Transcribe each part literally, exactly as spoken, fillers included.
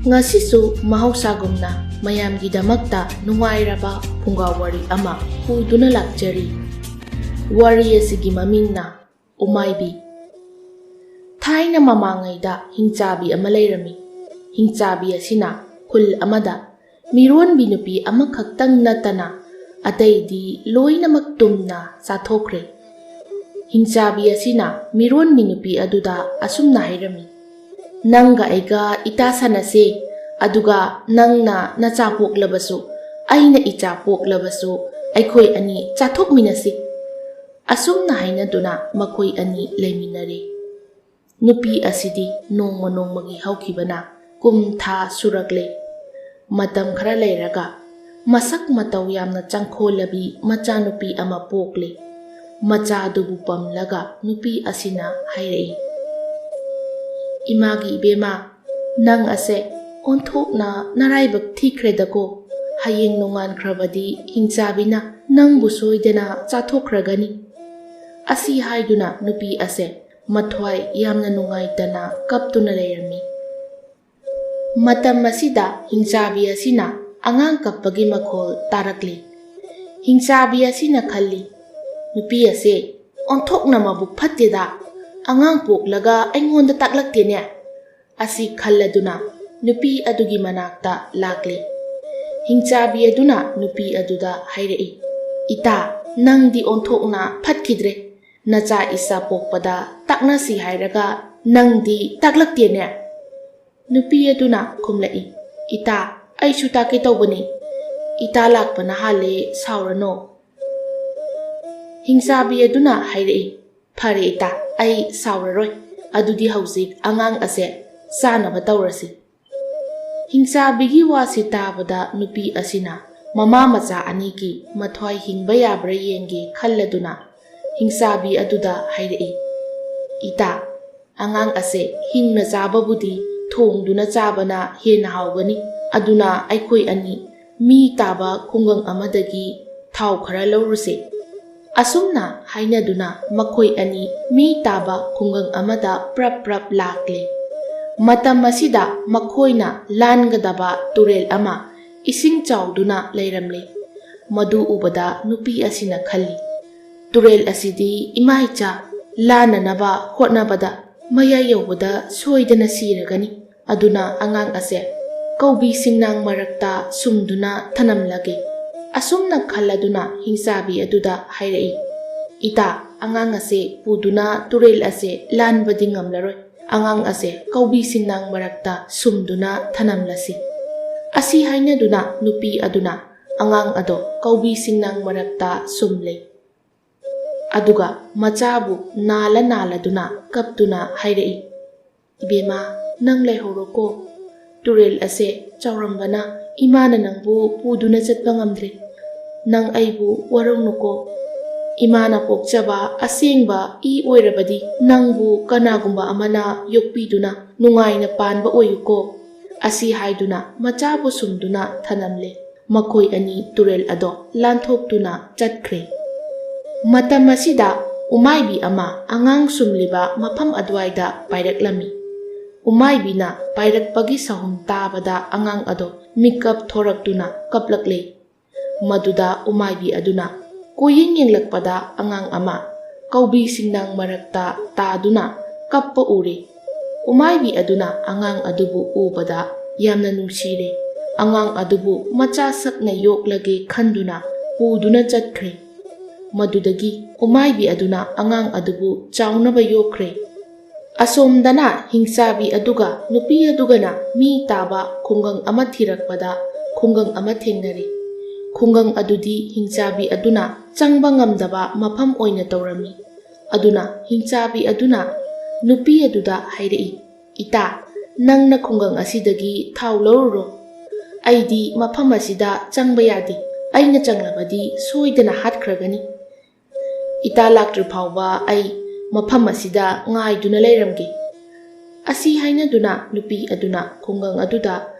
ꯉꯁꯤꯁꯨ ꯃꯍꯧꯁꯥꯒꯨꯝꯅ ꯃꯌꯥꯝꯒꯤꯗꯃꯛꯇ ꯅꯨꯡꯉꯥꯏꯔꯕ ꯐꯨꯡꯒꯥ ꯋꯥꯔꯤ ꯑꯃ ꯄꯨꯗꯨꯅ ꯂꯥꯛꯆꯔꯤ꯫ ꯋꯥꯔꯤ ꯑꯁꯤꯒꯤ ꯃꯃꯤꯡꯅ ꯎꯃꯥꯏꯕꯤ꯫ ꯊꯥꯏꯅ ꯃꯃꯥꯡꯉꯩꯗ ꯍꯤꯡꯆꯥꯕꯤ ꯑꯃ ꯂꯩꯔꯝꯃꯤ꯫ ꯍꯤꯡꯆꯥꯕꯤ ꯑꯁꯤꯅ ꯈꯨꯜ ꯑꯃꯗ ꯃꯤꯔꯣꯟꯕꯤ ꯅꯨꯄꯤ ꯑꯃꯈꯛꯇꯪ ꯅꯠꯇꯅ ꯑꯇꯩꯗꯤ ꯂꯣꯏꯅꯃꯛ ꯇꯨꯝꯅ ꯆꯥꯊꯣꯛꯈ꯭ꯔꯦ꯫ ꯍꯤꯡꯆꯥꯕꯤ ꯑꯁꯤꯅ ꯃꯤꯔꯣꯟꯕꯤ ꯅꯨꯄꯤ ꯑꯗꯨꯗ ꯑꯁꯨꯝꯅ ꯍꯥꯏꯔꯝꯃꯤ, "ꯅꯪꯒ ꯑꯩꯒ ꯏꯇꯥ ꯁꯥꯟꯅꯁꯦ, ꯑꯗꯨꯒ ꯅꯪꯅ ꯅꯆꯥ ꯄꯣꯛꯂꯕꯁꯨ, ꯑꯩꯅ ꯏꯆꯥ ꯄꯣꯛꯂꯕꯁꯨ, ꯑꯩꯈꯣꯏ ꯑꯅꯤ ꯆꯥꯊꯣꯛꯃꯤꯟꯅꯁꯤ꯫" ꯑꯁꯨꯝꯅ ꯍꯥꯏꯅꯗꯨꯅ ꯃꯈꯣꯏ ꯑꯅꯤ ꯂꯩꯃꯤꯟꯅꯔꯦ꯫ ꯅꯨꯄꯤ ꯑꯁꯤꯗꯤ ꯅꯣꯡꯃ ꯅꯣꯡꯃꯒꯤ ꯍꯧꯈꯤꯕꯅ ꯀꯨꯝ ꯊꯥ ꯁꯨꯔꯛꯂꯦ꯫ ꯃꯇꯝ ꯈꯔ ꯂꯩꯔꯒ ꯃꯁꯛ ꯃꯇꯧ ꯌꯥꯝꯅ ꯆꯪꯈꯣꯜꯂꯕꯤ ꯃꯆꯥꯅꯨꯄꯤ ꯑꯃ ꯄꯣꯛꯂꯦ꯫ ꯃꯆꯥꯗꯨꯕꯨ ꯄꯝꯂꯒ ꯅꯨꯄꯤ ꯑꯁꯤꯅ ꯍꯥꯏꯔꯛꯏ, "ꯏꯃꯥꯒꯤ ꯏꯕꯦꯝꯃ, ꯅꯪ ꯑꯁꯦ ꯑꯣꯟꯊꯣꯛꯅ ꯅꯔꯥꯏꯕꯛ ꯊꯤꯈ꯭ꯔꯦꯗꯀꯣ꯫ ꯍꯌꯦꯡ ꯅꯣꯡꯉꯥꯟꯈ꯭ꯔꯕꯗꯤ ꯍꯤꯡꯆꯥꯕꯤꯅ ꯅꯪꯕꯨ ꯁꯣꯏꯗꯅ ꯆꯥꯊꯣꯛꯈ꯭ꯔꯒꯅꯤ꯫" ꯑꯁꯤ ꯍꯥꯏꯗꯨꯅ ꯅꯨꯄꯤ ꯑꯁꯦ ꯃꯊ꯭ꯋꯥꯏ ꯌꯥꯝꯅ ꯅꯨꯡꯉꯥꯏꯇꯅ ꯀꯞꯇꯨꯅ ꯂꯩꯔꯝꯃꯤ꯫ ꯃꯇꯝ ꯑꯁꯤꯗ ꯍꯤꯡꯆꯥꯕꯤ ꯑꯁꯤꯅ ꯑꯉꯥꯡ ꯀꯞꯄꯒꯤ ꯃꯈꯣꯜ ꯇꯥꯔꯛꯂꯤ꯫ ꯍꯤꯡꯆꯥꯕꯤ ꯑꯁꯤꯅ ꯈꯜꯂꯤ, "ꯅꯨꯄꯤ ꯑꯁꯦ ꯑꯣꯟꯊꯣꯛꯅ ꯃꯕꯨꯛ ꯐꯠꯇꯦꯗ, ꯑꯉꯥꯡ ꯄꯣꯛꯂꯒ ꯑꯩꯉꯣꯟꯗ ꯇꯥꯛꯂꯛꯇꯦꯅꯦ꯫" ꯑꯁꯤ ꯈꯜꯂꯗꯨꯅ ꯅꯨꯄꯤ ꯑꯗꯨꯒꯤ ꯃꯅꯥꯛꯇ ꯂꯥꯛꯂꯤ꯫ ꯍꯤꯡꯆꯥꯕꯤ ꯑꯗꯨꯅ ꯅꯨꯄꯤ ꯑꯗꯨꯗ ꯍꯥꯏꯔꯛꯏ, "ꯏꯇꯥ, ꯅꯪꯗꯤ ꯑꯣꯟꯊꯣꯛꯅ ꯐꯠꯈꯤꯗ꯭ꯔꯦ꯫ ꯅꯆꯥ ꯏꯁꯥ ꯄꯣꯛꯄꯗ ꯇꯥꯛꯅꯁꯤ ꯍꯥꯏꯔꯒ ꯅꯪꯗꯤ ꯇꯥꯛꯂꯛꯇꯦꯅꯦ꯫" ꯅꯨꯄꯤ ꯑꯗꯨꯅ ꯈꯨꯝꯂꯛꯏ, "ꯏꯇꯥ, ꯑꯩꯁꯨ ꯇꯥꯛꯀꯦ ꯇꯧꯕꯅꯤ꯫ ꯏꯇꯥ ꯂꯥꯛꯄꯅ ꯍꯥꯜꯂꯦ, ꯁꯥꯎꯔꯅꯣ꯫" ꯍꯤꯡꯆꯥꯕꯤ ꯑꯗꯨꯅ ꯍꯥꯏꯔꯛꯏ, "ꯐꯔꯦ ꯏꯇꯥ, ꯑꯩ ꯁꯥꯎꯔꯔꯣꯏ꯫ ꯑꯗꯨꯗꯤ ꯍꯧꯖꯤꯛ ꯑꯉꯥꯡ ꯑꯁꯦ ꯆꯥꯅꯕ ꯇꯧꯔꯁꯤ꯫" ꯍꯤꯡꯆꯥꯕꯤꯒꯤ ꯋꯥꯁꯤ ꯇꯥꯕꯗ ꯅꯨꯄꯤ ꯑꯁꯤꯅ ꯃꯃꯥ ꯃꯆꯥ ꯑꯅꯤꯒꯤ ꯃꯊ꯭ꯋꯥꯏ ꯍꯤꯡꯕ ꯌꯥꯕ꯭ꯔꯥ ꯌꯦꯡꯒꯦ ꯈꯜꯂꯗꯨꯅ ꯍꯤꯡꯆꯥꯕꯤ ꯑꯗꯨꯗ ꯍꯥꯏꯔꯛꯏ, "ꯏꯇꯥ, ꯑꯉꯥꯡ ꯑꯁꯦ ꯍꯤꯡꯅ ꯆꯥꯕꯕꯨꯗꯤ ꯊꯣꯡꯗꯨꯅ ꯆꯥꯕꯅ ꯍꯦꯟꯅ ꯍꯥꯎꯒꯅꯤ꯫ ꯑꯗꯨꯅ ꯑꯩꯈꯣꯏ ꯑꯅꯤ ꯃꯤ ꯇꯥꯕ ꯈꯨꯡꯒꯪ ꯑꯃꯗꯒꯤ ꯊꯥꯎ ꯈꯔ ꯂꯧꯔꯨꯁꯦ꯫" ꯑꯁꯨꯝꯅ ꯍꯥꯏꯅꯗꯨꯅ ꯃꯈꯣꯏ ꯑꯅꯤ ꯃꯤ ꯇꯥꯕ ꯈꯨꯡꯒꯪ ꯑꯃꯗ ꯄ꯭ꯔꯞ ꯄ꯭ꯔꯞ ꯂꯥꯛꯂꯦ꯫ ꯃꯇꯝ ꯑꯁꯤꯗ ꯃꯈꯣꯏꯅ ꯂꯥꯟꯒꯗꯕ ꯇꯨꯔꯦꯜ ꯑꯃ ꯏꯁꯤꯡ ꯆꯥꯎꯗꯨꯅ ꯂꯩꯔꯝꯂꯦ꯫ ꯃꯗꯨ ꯎꯕꯗ ꯅꯨꯄꯤ ꯑꯁꯤꯅ ꯈꯜꯂꯤ, "ꯇꯨꯔꯦꯜ ꯑꯁꯤꯗꯤ ꯏꯃꯥ ꯏꯆꯥ ꯂꯥꯟꯅꯅꯕ ꯍꯣꯠꯅꯕꯗ ꯃꯌꯥꯏ ꯌꯧꯕꯗ ꯁꯣꯏꯗꯅ ꯁꯤꯔꯒꯅꯤ꯫ ꯑꯗꯨꯅ ꯑꯉꯥꯡ ꯑꯁꯦ ꯀꯧꯕꯤ ꯁꯤꯡꯅꯥꯡ ꯃꯔꯛꯇ ꯁꯨꯝꯗꯨꯅ ꯊꯅꯝꯂꯒꯦ꯫" ꯑꯁꯨꯝꯅ ꯈꯜꯂꯗꯨꯅ ꯍꯤꯡꯆꯥꯕꯤ ꯑꯗꯨꯗ ꯍꯥꯏꯔꯛꯏ, "ꯏꯇꯥ, ꯑꯉꯥꯡ ꯑꯁꯦ ꯄꯨꯗꯨꯅ ꯇꯨꯔꯦꯜ ꯑꯁꯦ ꯂꯥꯟꯕꯗꯤ ꯉꯝꯂꯔꯣꯏ꯫ ꯑꯉꯥꯡ ꯑꯁꯦ ꯀꯧꯕꯤ ꯁꯤꯡꯅꯥꯡ ꯃꯔꯛꯇ ꯁꯨꯝꯗꯨꯅ ꯊꯅꯝꯂꯁꯤ꯫" ꯑꯁꯤ ꯍꯥꯏꯅꯗꯨꯅ ꯅꯨꯄꯤ ꯑꯗꯨꯅ ꯑꯉꯥꯡ ꯑꯗꯣ ꯀꯧꯕꯤ ꯁꯤꯡꯅꯥꯡ ꯃꯔꯛꯇ ꯁꯨꯝꯂꯦ꯫ ꯑꯗꯨꯒ ꯃꯆꯥꯕꯨ ꯅꯥꯜꯂ ꯅꯥꯜꯂꯗꯨꯅ ꯀꯞꯇꯨꯅ ꯍꯥꯏꯔꯛꯏ, "ꯏꯕꯦꯝꯃ, ꯅꯪ ꯂꯩꯍꯧꯔꯣꯀꯣ꯫ ꯇꯨꯔꯦꯜ ꯑꯁꯦ ꯆꯥꯎꯔꯝꯕꯅ ꯏꯃꯥꯅ ꯅꯪꯕꯨ ꯄꯨꯗꯨꯅ ꯆꯠꯄ ꯉꯝꯗ꯭ꯔꯦ꯫ ꯅꯪ ꯑꯩꯕꯨ ꯋꯥꯔꯧꯅꯨꯀꯣ꯫ ꯏꯃꯥꯅ ꯄꯣꯛꯆꯕ ꯑꯁꯦꯡꯕ ꯏ ꯑꯣꯏꯔꯕꯗꯤ ꯅꯪꯕꯨ ꯀꯅꯥꯒꯨꯝꯕ ꯑꯃꯅ ꯌꯣꯛꯄꯤꯗꯨꯅ ꯅꯨꯡꯉꯥꯏꯅ ꯄꯥꯟꯕ ꯑꯣꯏꯌꯨꯀꯣ꯫" ꯑꯁꯤ ꯍꯥꯏꯗꯨꯅ ꯃꯆꯥꯕꯨ ꯁꯨꯝꯗꯨꯅ ꯊꯅꯝꯂꯦ꯫ ꯃꯈꯣꯏ ꯑꯅꯤ ꯇꯨꯔꯦꯜ ꯑꯗꯣ ꯂꯥꯟꯊꯣꯛꯇꯨꯅ ꯆꯠꯈ꯭ꯔꯦ꯫ ꯃꯇꯝ ꯑꯁꯤꯗ ꯎꯃꯥꯏꯕꯤ ꯑꯃ ꯑꯉꯥꯡ ꯁꯨꯝꯂꯤꯕ ꯃꯐꯝ ꯑꯗꯨꯋꯥꯏꯗ ꯄꯥꯏꯔꯛꯂꯝꯃꯤ꯫ ꯎꯃꯥꯏꯕꯤꯅ ꯄꯥꯏꯔꯛꯄꯒꯤ ꯁꯍꯨꯝ ꯇꯥꯕꯗ ꯑꯉꯥꯡ ꯑꯗꯣ ꯃꯤꯀꯞ ꯊꯣꯔꯛꯇꯨꯅ ꯀꯞꯂꯛꯂꯦ꯫ ꯃꯗꯨꯗ ꯎꯃꯥꯏꯕꯤ ꯑꯗꯨꯅ ꯀꯣꯏꯌꯦꯡ ꯌꯦꯡꯂꯛꯄꯗ ꯑꯉꯥꯡ ꯑꯃ ꯀꯧꯕꯤ ꯁꯤꯡꯅꯥꯡ ꯃꯔꯛꯇ ꯇꯥꯗꯨꯅ ꯀꯞꯄ ꯎꯔꯦ꯫ ꯎꯃꯥꯏꯕꯤ ꯑꯗꯨꯅ ꯑꯉꯥꯡ ꯑꯗꯨꯕꯨ ꯎꯕꯗ ꯌꯥꯝꯅ ꯅꯨꯡꯁꯤꯔꯦ꯫ ꯑꯉꯥꯡ ꯑꯗꯨꯕꯨ ꯃꯆꯥ ꯁꯛꯅ ꯌꯣꯛꯂꯒꯦ ꯈꯟꯗꯨꯅ ꯄꯨꯗꯨꯅ ꯆꯠꯈ꯭ꯔꯦ꯫ ꯃꯗꯨꯗꯒꯤ ꯎꯃꯥꯏꯕꯤ ꯑꯗꯨꯅ ꯑꯉꯥꯡ ꯑꯗꯨꯕꯨ ꯆꯥꯎꯅꯕ ꯌꯣꯛꯈ꯭ꯔꯦ꯫ ꯑꯁꯣꯝꯗꯅ ꯍꯤꯡꯆꯥꯕꯤ ꯑꯗꯨꯒ ꯅꯨꯄꯤ ꯑꯗꯨꯒꯅ ꯃꯤ ꯇꯥꯕ ꯈꯨꯡꯒꯪ ꯑꯃ ꯊꯤꯔꯛꯄꯗ ꯈꯨꯡꯒꯪ ꯑꯃ ꯊꯦꯡꯅꯔꯦ꯫ ꯈꯨꯡꯒꯪ ꯑꯗꯨꯗꯤ ꯍꯤꯡꯆꯥꯕꯤ ꯑꯗꯨꯅ ꯆꯪꯕ ꯉꯝꯗꯕ ꯃꯐꯝ ꯑꯣꯏꯅ ꯇꯧꯔꯝꯃꯤ꯫ ꯑꯗꯨꯅ ꯍꯤꯡꯆꯥꯕꯤ ꯑꯗꯨꯅ ꯅꯨꯄꯤ ꯑꯗꯨꯗ ꯍꯥꯏꯔꯛꯏ, "ꯏꯇꯥ, ꯅꯪꯅ ꯈꯨꯡꯒꯪ ꯑꯁꯤꯗꯒꯤ ꯊꯥꯎ ꯂꯧꯔꯨꯔꯣ꯫ ꯑꯩꯗꯤ ꯃꯐꯝ ꯑꯁꯤꯗ ꯆꯪꯕ ꯌꯥꯗꯦ꯫ ꯑꯩꯅ ꯆꯪꯂꯕꯗꯤ ꯁꯣꯏꯗꯅ ꯍꯥꯠꯈ꯭ꯔꯒꯅꯤ꯫ ꯏꯇꯥ ꯂꯥꯛꯇ꯭ꯔꯤ ꯐꯥꯎꯕ ꯑꯩ ꯃꯐꯝ ꯑꯁꯤꯗ ꯉꯥꯏꯗꯨꯅ ꯂꯩꯔꯝꯒꯦ꯫" ꯑꯁꯤ ꯍꯥꯏꯅꯗꯨꯅ ꯅꯨꯄꯤ ꯑꯗꯨꯅ ꯈꯨꯡꯒꯪ ꯑꯗꯨꯗ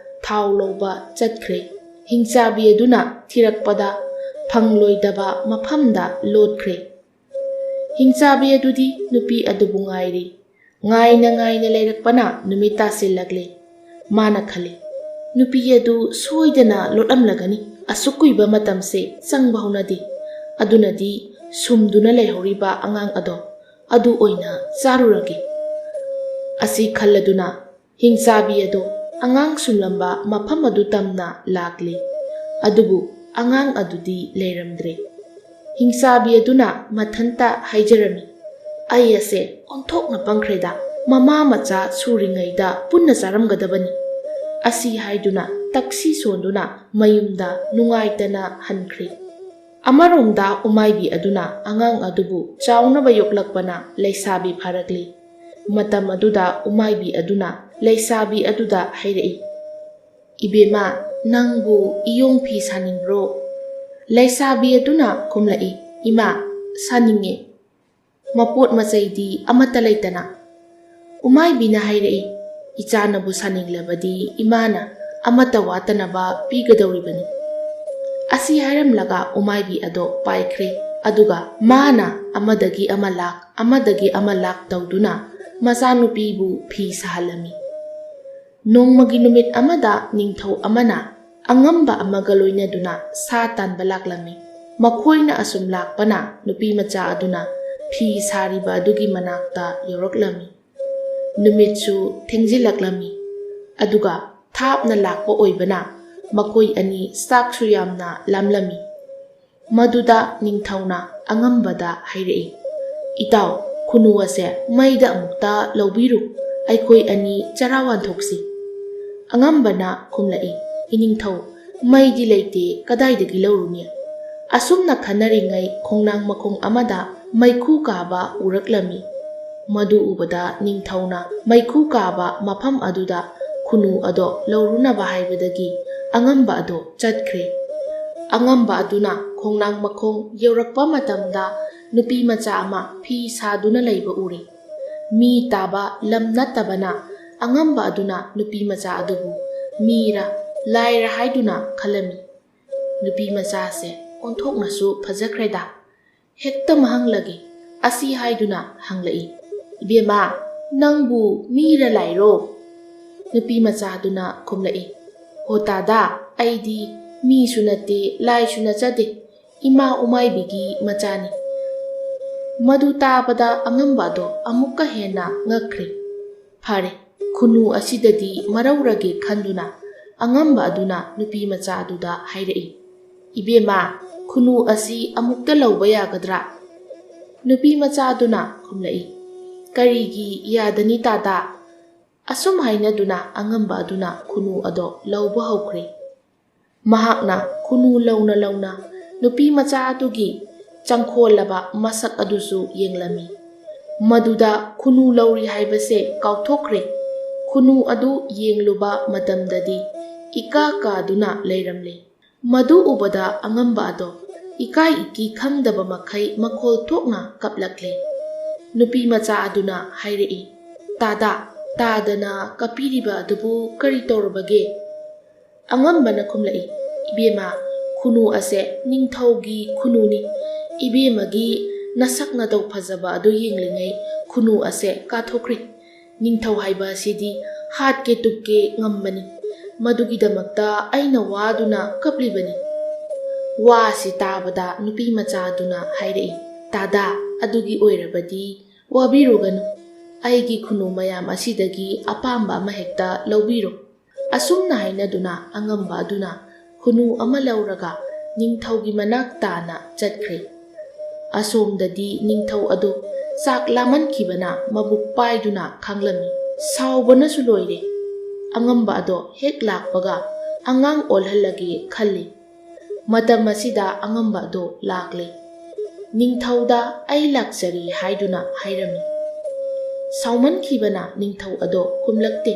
ꯊꯥꯎ ꯂꯧꯕ ꯆꯠꯈ꯭ꯔꯦ꯫ ꯍꯤꯡꯆꯥꯕꯤ ꯑꯗꯨꯅ ꯊꯤꯔꯛꯄꯗ ꯐꯪꯂꯣꯏꯗꯕ ꯃꯐꯝꯗ ꯂꯣꯠꯈ꯭ꯔꯦ꯫ ꯍꯤꯡꯆꯥꯕꯤ ꯑꯗꯨꯗꯤ ꯅꯨꯄꯤ ꯑꯗꯨꯕꯨ ꯉꯥꯏꯔꯤ꯫ ꯉꯥꯏꯅ ꯉꯥꯏꯅ ꯂꯩꯔꯛꯄꯅ ꯅꯨꯃꯤꯠ ꯇꯥꯁꯤꯜꯂꯛꯂꯦ꯫ ꯃꯥꯅ ꯈꯜꯂꯤ, "ꯅꯨꯄꯤ ꯑꯗꯨ ꯁꯣꯏꯗꯅ ꯂꯣꯠꯂꯝꯂꯒꯅꯤ꯫ ꯑꯁꯨꯛ ꯀꯨꯏꯕ ꯃꯇꯝꯁꯦ ꯆꯪꯕ ꯍꯧꯅꯗꯦ꯫ ꯑꯗꯨꯅꯗꯤ ꯁꯨꯝꯗꯨꯅ ꯂꯩꯍꯧꯔꯤꯕ ꯑꯉꯥꯡ ꯑꯗꯣ ꯑꯗꯨ ꯑꯣꯏꯅ ꯆꯥꯔꯨꯔꯒꯦ"꯫ ꯑꯁꯤ ꯈꯜꯂꯗꯨꯅ ꯍꯤꯡꯆꯥꯕꯤ ꯑꯗꯨ ꯑꯉꯥꯡ ꯁꯨꯝꯂꯝꯕ ꯃꯐꯝ ꯑꯗꯨ ꯇꯝꯅ ꯂꯥꯛꯂꯤ꯫ ꯑꯗꯨꯕꯨ ꯑꯉꯥꯡ ꯑꯗꯨꯗꯤ ꯂꯩꯔꯝꯗ꯭ꯔꯦ꯫ ꯍꯤꯡꯆꯥꯕꯤ ꯑꯗꯨꯅ ꯃꯊꯟꯇ ꯍꯥꯏꯖꯔꯝꯃꯤ, "ꯑꯩ ꯑꯁꯦ ꯑꯣꯟꯊꯣꯛꯅ ꯄꯪꯈ꯭ꯔꯦꯗ, ꯃꯃꯥ ꯃꯆꯥ ꯁꯨꯔꯤꯉꯩꯗ ꯄꯨꯟꯅ ꯆꯥꯔꯝꯒꯗꯕꯅꯤ"꯫ ꯑꯁꯤ ꯍꯥꯏꯗꯨꯅ ꯇꯛꯁꯤ ꯁꯣꯟꯗꯨꯅ ꯃꯌꯨꯝꯗ ꯅꯨꯡꯉꯥꯏꯇꯅ ꯍꯟꯈ꯭ꯔꯦ꯫ ꯑꯃꯔꯣꯝꯗ ꯎꯃꯥꯏꯕꯤ ꯑꯗꯨꯅ ꯑꯉꯥꯡ ꯑꯗꯨꯕꯨ ꯆꯥꯎꯅꯕ ꯌꯣꯛꯂꯛꯄꯅ ꯂꯩꯁꯥꯕꯤ ꯐꯥꯔꯛꯂꯤ꯫ ꯃꯇꯝ ꯑꯗꯨꯗ ꯎꯃꯥꯏꯕꯤ ꯑꯗꯨꯅ ꯂꯩꯁꯥꯕꯤ ꯑꯗꯨꯗ ꯍꯥꯏꯔꯛꯏ, "ꯏꯕꯦꯝꯃ, ꯅꯪꯕꯨ ꯏꯌꯣꯡ ꯐꯤ ꯁꯥꯅꯤꯡꯕ꯭ꯔꯣ?" ꯂꯩꯁꯥꯕꯤ ꯑꯗꯨꯅ ꯈꯨꯝꯂꯛꯏ, "ꯏꯃꯥ, ꯁꯥꯅꯤꯡꯉꯦ꯫ ꯃꯄꯣꯠ ꯃꯆꯩꯗꯤ ꯑꯃꯠꯇ ꯂꯩꯇꯅ"꯫ ꯎꯃꯥꯏꯕꯤꯅ ꯍꯥꯏꯔꯛꯏ, "ꯏꯆꯥꯅꯕꯨ ꯁꯥꯅꯤꯡꯂꯕꯗꯤ ꯏꯃꯥꯅ ꯑꯃꯠꯇ ꯋꯥꯠꯇꯅꯕ ꯄꯤꯒꯗꯧꯔꯤꯕꯅꯤ"꯫ ꯑꯁꯤ ꯍꯥꯏꯔꯝꯂꯒ ꯎꯃꯥꯏꯕꯤ ꯑꯗꯣ ꯄꯥꯏꯈ꯭ꯔꯦ꯫ ꯑꯗꯨꯒ ꯃꯥꯅ ꯑꯃꯗꯒꯤ ꯑꯃ ꯂꯥꯛ, ꯑꯃꯗꯒꯤ ꯑꯃ ꯂꯥꯛ ꯇꯧꯗꯨꯅ ꯃꯆꯥꯅꯨꯄꯤꯕꯨ ꯐꯤ ꯁꯥꯍꯜꯂꯝꯃꯤ꯫ ꯅꯣꯡꯃꯒꯤ ꯅꯨꯃꯤꯠ ꯑꯃꯗ ꯅꯤꯡꯊꯧ ꯑꯃꯅ ꯑꯉꯝꯕ ꯑꯃꯒ ꯂꯣꯏꯅꯗꯨꯅ ꯁꯥ ꯇꯥꯟꯕ ꯂꯥꯛꯂꯝꯃꯤ꯫ ꯃꯈꯣꯏꯅ ꯑꯁꯨꯝ ꯂꯥꯛꯄꯅ ꯅꯨꯄꯤ ꯃꯆꯥ ꯑꯗꯨꯅ ꯐꯤ ꯁꯥꯔꯤꯕ ꯑꯗꯨꯒꯤ ꯃꯅꯥꯛꯇ ꯌꯧꯔꯛꯂꯝꯃꯤ꯫ ꯅꯨꯃꯤꯠꯁꯨ ꯊꯦꯡꯖꯤꯜꯂꯛꯂꯝꯃꯤ꯫ ꯑꯗꯨꯒ ꯊꯥꯞꯅ ꯂꯥꯛꯄ ꯑꯣꯏꯕꯅ ꯃꯈꯣꯏ ꯑꯅꯤ ꯆꯥꯛꯁꯨ ꯌꯥꯝꯅ ꯂꯥꯝꯂꯝꯃꯤ꯫ ꯃꯗꯨꯗ ꯅꯤꯡꯊꯧꯅ ꯑꯉꯝꯕꯗ ꯍꯥꯏꯔꯛꯏ, "ꯏꯇꯥꯎ, ꯈꯨꯅꯨ ꯑꯁꯦ ꯃꯩꯗ ꯑꯃꯨꯛꯇ ꯂꯧꯕꯤꯔꯨ, ꯑꯩꯈꯣꯏ ꯑꯅꯤ ꯆꯔꯥ ꯋꯥꯟꯊꯣꯛꯁꯤ"꯫ ꯑꯉꯝꯕꯅ ꯈꯨꯝꯂꯛꯏ, "ꯏꯅꯤꯡꯊꯧ, ꯃꯩꯗꯤ ꯂꯩꯇꯦ, ꯀꯗꯥꯏꯗꯒꯤ ꯂꯧꯔꯨꯅꯤ?" ꯑꯁꯨꯝꯅ ꯈꯟꯅꯔꯤꯉꯩ ꯈꯣꯡꯅꯥꯡ ꯃꯈꯣꯡ ꯑꯃꯗ ꯃꯩꯈꯨ ꯀꯥꯕ ꯎꯔꯛꯂꯝꯃꯤ꯫ ꯃꯗꯨ ꯎꯕꯗ ꯅꯤꯡꯊꯧꯅ ꯃꯩꯈꯨ ꯀꯥꯕ ꯃꯐꯝ ꯑꯗꯨꯗ ꯈꯨꯅꯨ ꯑꯗꯣ ꯂꯧꯔꯨꯅꯕ ꯍꯥꯏꯕꯗꯒꯤ ꯑꯉꯝꯕ ꯑꯗꯣ ꯆꯠꯈ꯭ꯔꯦ꯫ ꯑꯉꯝꯕ ꯑꯗꯨꯅ ꯈꯣꯡꯅꯥꯡ ꯃꯈꯣꯡ ꯌꯧꯔꯛꯄ ꯃꯇꯝꯗ ꯅꯨꯄꯤ ꯃꯆꯥ ꯑꯃ ꯐꯤ ꯁꯥꯗꯨꯅ ꯂꯩꯕ ꯎꯔꯦ꯫ ꯃꯤ ꯇꯥꯕ ꯂꯝ ꯅꯠꯇꯕꯅ ꯑꯉꯝꯕ ꯑꯗꯨꯅ ꯅꯨꯄꯤ ꯃꯆꯥ ꯑꯗꯨꯕꯨ ꯃꯤꯔ ꯂꯥꯏꯔ ꯍꯥꯏꯗꯨꯅ ꯈꯜꯂꯝꯃꯤ꯫ "ꯅꯨꯄꯤ ꯃꯆꯥꯁꯦ ꯑꯣꯟꯊꯣꯛꯅꯁꯨ ꯐꯖꯈ꯭ꯔꯦꯗ, ꯍꯦꯛꯇ ꯃꯍꯪꯂꯒꯦ" ꯑꯁꯤ ꯍꯥꯏꯗꯨꯅ ꯍꯪꯂꯛꯏ, "ꯏꯕꯦꯝꯃ, "ꯅꯪꯕꯨ ꯃꯤꯔ ꯂꯥꯏꯔꯣ?" ꯅꯨꯄꯤ ꯃꯆꯥꯗꯨꯅ ꯈꯨꯝꯂꯛꯏ, "ꯍꯣ ꯇꯥꯗꯥ, ꯑꯩꯗꯤ ꯃꯤꯁꯨ ꯅꯠꯇꯦ, ꯂꯥꯏꯁꯨ ꯅꯠꯆꯗꯦ, ꯏꯃꯥ ꯎꯃꯥꯏꯕꯤꯒꯤ ꯃꯆꯥꯅꯤ꯫" ꯃꯗꯨ ꯇꯥꯕꯗ ꯑꯉꯝꯕ ꯑꯗꯣ ꯑꯃꯨꯛꯀ ꯍꯦꯟꯅ ꯉꯛꯈ꯭ꯔꯦ꯫ ꯐꯔꯦ, ꯈꯨꯅꯨ ꯑꯁꯤꯗꯗꯤ ꯃꯔꯧꯔꯒꯦ ꯈꯟꯗꯨꯅ ꯑꯉꯝꯕ ꯑꯗꯨꯅ ꯅꯨꯄꯤ ꯃꯆꯥ ꯑꯗꯨꯗ ꯍꯥꯏꯔꯛꯏ, "ꯏꯕꯦꯝꯃ, ꯈꯨꯅꯨ ꯑꯁꯤ ꯑꯃꯨꯛꯇ ꯂꯧꯕ ꯌꯥꯒꯗ꯭ꯔꯥ?" ꯅꯨꯄꯤ ꯃꯆꯥ ꯑꯗꯨꯅ ꯈꯨꯝꯂꯛꯏ, "ꯀꯔꯤꯒꯤ ꯌꯥꯗꯅꯤ ꯇꯥꯗꯥ?" ꯑꯁꯨꯝ ꯍꯥꯏꯅꯗꯨꯅ ꯑꯉꯝꯕ ꯑꯗꯨꯅ ꯈꯨꯅꯨ ꯑꯗꯣ ꯂꯧꯕ ꯍꯧꯈ꯭ꯔꯦ꯫ ꯃꯍꯥꯛꯅ ꯈꯨꯅꯨ ꯂꯧꯅ ꯂꯧꯅ ꯅꯨꯄꯤ ꯃꯆꯥ ꯑꯗꯨꯒꯤ ꯆꯪꯈꯣꯜꯂꯕ ꯃꯁꯛ ꯑꯗꯨꯁꯨ ꯌꯦꯡꯂꯝꯃꯤ꯫ ꯃꯗꯨꯗ ꯈꯨꯅꯨ ꯂꯧꯔꯤ ꯍꯥꯏꯕꯁꯦ ꯀꯥꯎꯊꯣꯛꯈ꯭ꯔꯦ꯫ ꯈꯨꯅꯨ ꯑꯗꯨ ꯌꯦꯡꯂꯨꯕ ꯃꯇꯝꯗꯗꯤ ꯏꯀꯥ ꯀꯥꯗꯨꯅ ꯂꯩꯔꯝꯂꯦ꯫ ꯃꯗꯨ ꯎꯕꯗ ꯑꯉꯝꯕ ꯑꯗꯣ ꯏꯀꯥꯏ ꯏꯀꯤ ꯈꯪꯗꯕ ꯃꯈꯩ ꯃꯈꯣꯜ ꯊꯣꯛꯅ ꯀꯞꯂꯛꯂꯦ꯫ ꯅꯨꯄꯤ ꯃꯆꯥ ꯑꯗꯨꯅ ꯍꯥꯏꯔꯛꯏ, "ꯇꯥꯗꯥ, ꯇꯥꯗꯅ ꯀꯞꯄꯤꯔꯤꯕ ꯑꯗꯨꯕꯨ ꯀꯔꯤ ꯇꯧꯔꯕꯒꯦ?" ꯑꯉꯝꯕꯅ ꯈꯨꯝꯂꯛꯏ, "ꯏꯕꯦꯝꯃ, ꯈꯨꯅꯨ ꯑꯁꯦ ꯅꯤꯡꯊꯧꯒꯤ ꯈꯨꯅꯨꯅꯤ꯫ ꯏꯕꯦꯝꯃꯒꯤ ꯅꯁꯛ ꯅꯇꯧ ꯐꯖꯕ ꯑꯗꯨ ꯌꯦꯡꯂꯤꯉꯩ ꯈꯨꯅꯨ ꯑꯁꯦ ꯀꯥꯊꯣꯛꯈ꯭ꯔꯦ꯫ ꯅꯤꯡꯊꯧ ꯍꯥꯏꯕ ꯑꯁꯤꯗꯤ ꯍꯥꯠꯀꯦ ꯇꯨꯞꯀꯦ ꯉꯝꯕꯅꯤ꯫ ꯃꯗꯨꯒꯤꯗꯃꯛꯇ ꯑꯩꯅ ꯋꯥꯗꯨꯅ ꯀꯞꯂꯤꯕꯅꯤ꯫" ꯋꯥ ꯑꯁꯤ ꯇꯥꯕꯗ ꯅꯨꯄꯤ ꯃꯆꯥ ꯑꯗꯨꯅ ꯍꯥꯏꯔꯛꯏ, "ꯇꯥꯗꯥ, ꯑꯗꯨꯒꯤ ꯑꯣꯏꯔꯕꯗꯤ ꯋꯥꯕꯤꯔꯨꯒꯅꯨ꯫ ꯑꯩꯒꯤ ꯈꯨꯅꯨ ꯃꯌꯥꯝ ꯑꯁꯤꯗꯒꯤ ꯑꯄꯥꯝꯕ ꯑꯃꯍꯦꯛꯇ ꯂꯧꯕꯤꯔꯣ꯫" ꯑꯁꯨꯝꯅ ꯍꯥꯏꯅꯗꯨꯅ ꯑꯉꯝꯕ ꯑꯗꯨꯅ ꯈꯨꯅꯨ ꯑꯃ ꯂꯧꯔꯒ ꯅꯤꯡꯊꯧꯒꯤ ꯃꯅꯥꯛ ꯇꯥꯅ ꯆꯠꯈ꯭ꯔꯦ꯫ ꯑꯁꯣꯝꯗꯗꯤ ꯅꯤꯡꯊꯧ ꯑꯗꯣ ꯆꯥꯛ ꯂꯥꯝꯃꯟꯈꯤꯕꯅ ꯃꯕꯨꯛ ꯄꯥꯏꯗꯨꯅ ꯈꯥꯡꯂꯝꯃꯤ꯫ ꯁꯥꯎꯕꯅꯁꯨ ꯂꯣꯏꯔꯦ꯫ ꯑꯉꯝꯕ ꯑꯗꯣ ꯍꯦꯛ ꯂꯥꯛꯄꯒ ꯑꯉꯥꯡ ꯑꯣꯜꯍꯜꯂꯒꯦ ꯈꯜꯂꯤ꯫ ꯃꯇꯝ ꯑꯁꯤꯗ ꯑꯉꯝꯕ ꯑꯗꯣ ꯂꯥꯛꯂꯦ꯫ ꯅꯤꯡꯊꯧꯗ "ꯑꯩ ꯂꯥꯛꯆꯔꯤ" ꯍꯥꯏꯗꯨꯅ ꯍꯥꯏꯔꯝꯃꯤ꯫ ꯁꯥꯎꯃꯟꯈꯤꯕꯅ ꯅꯤꯡꯊꯧ ꯑꯗꯣ ꯈꯨꯝꯂꯛꯇꯦ꯫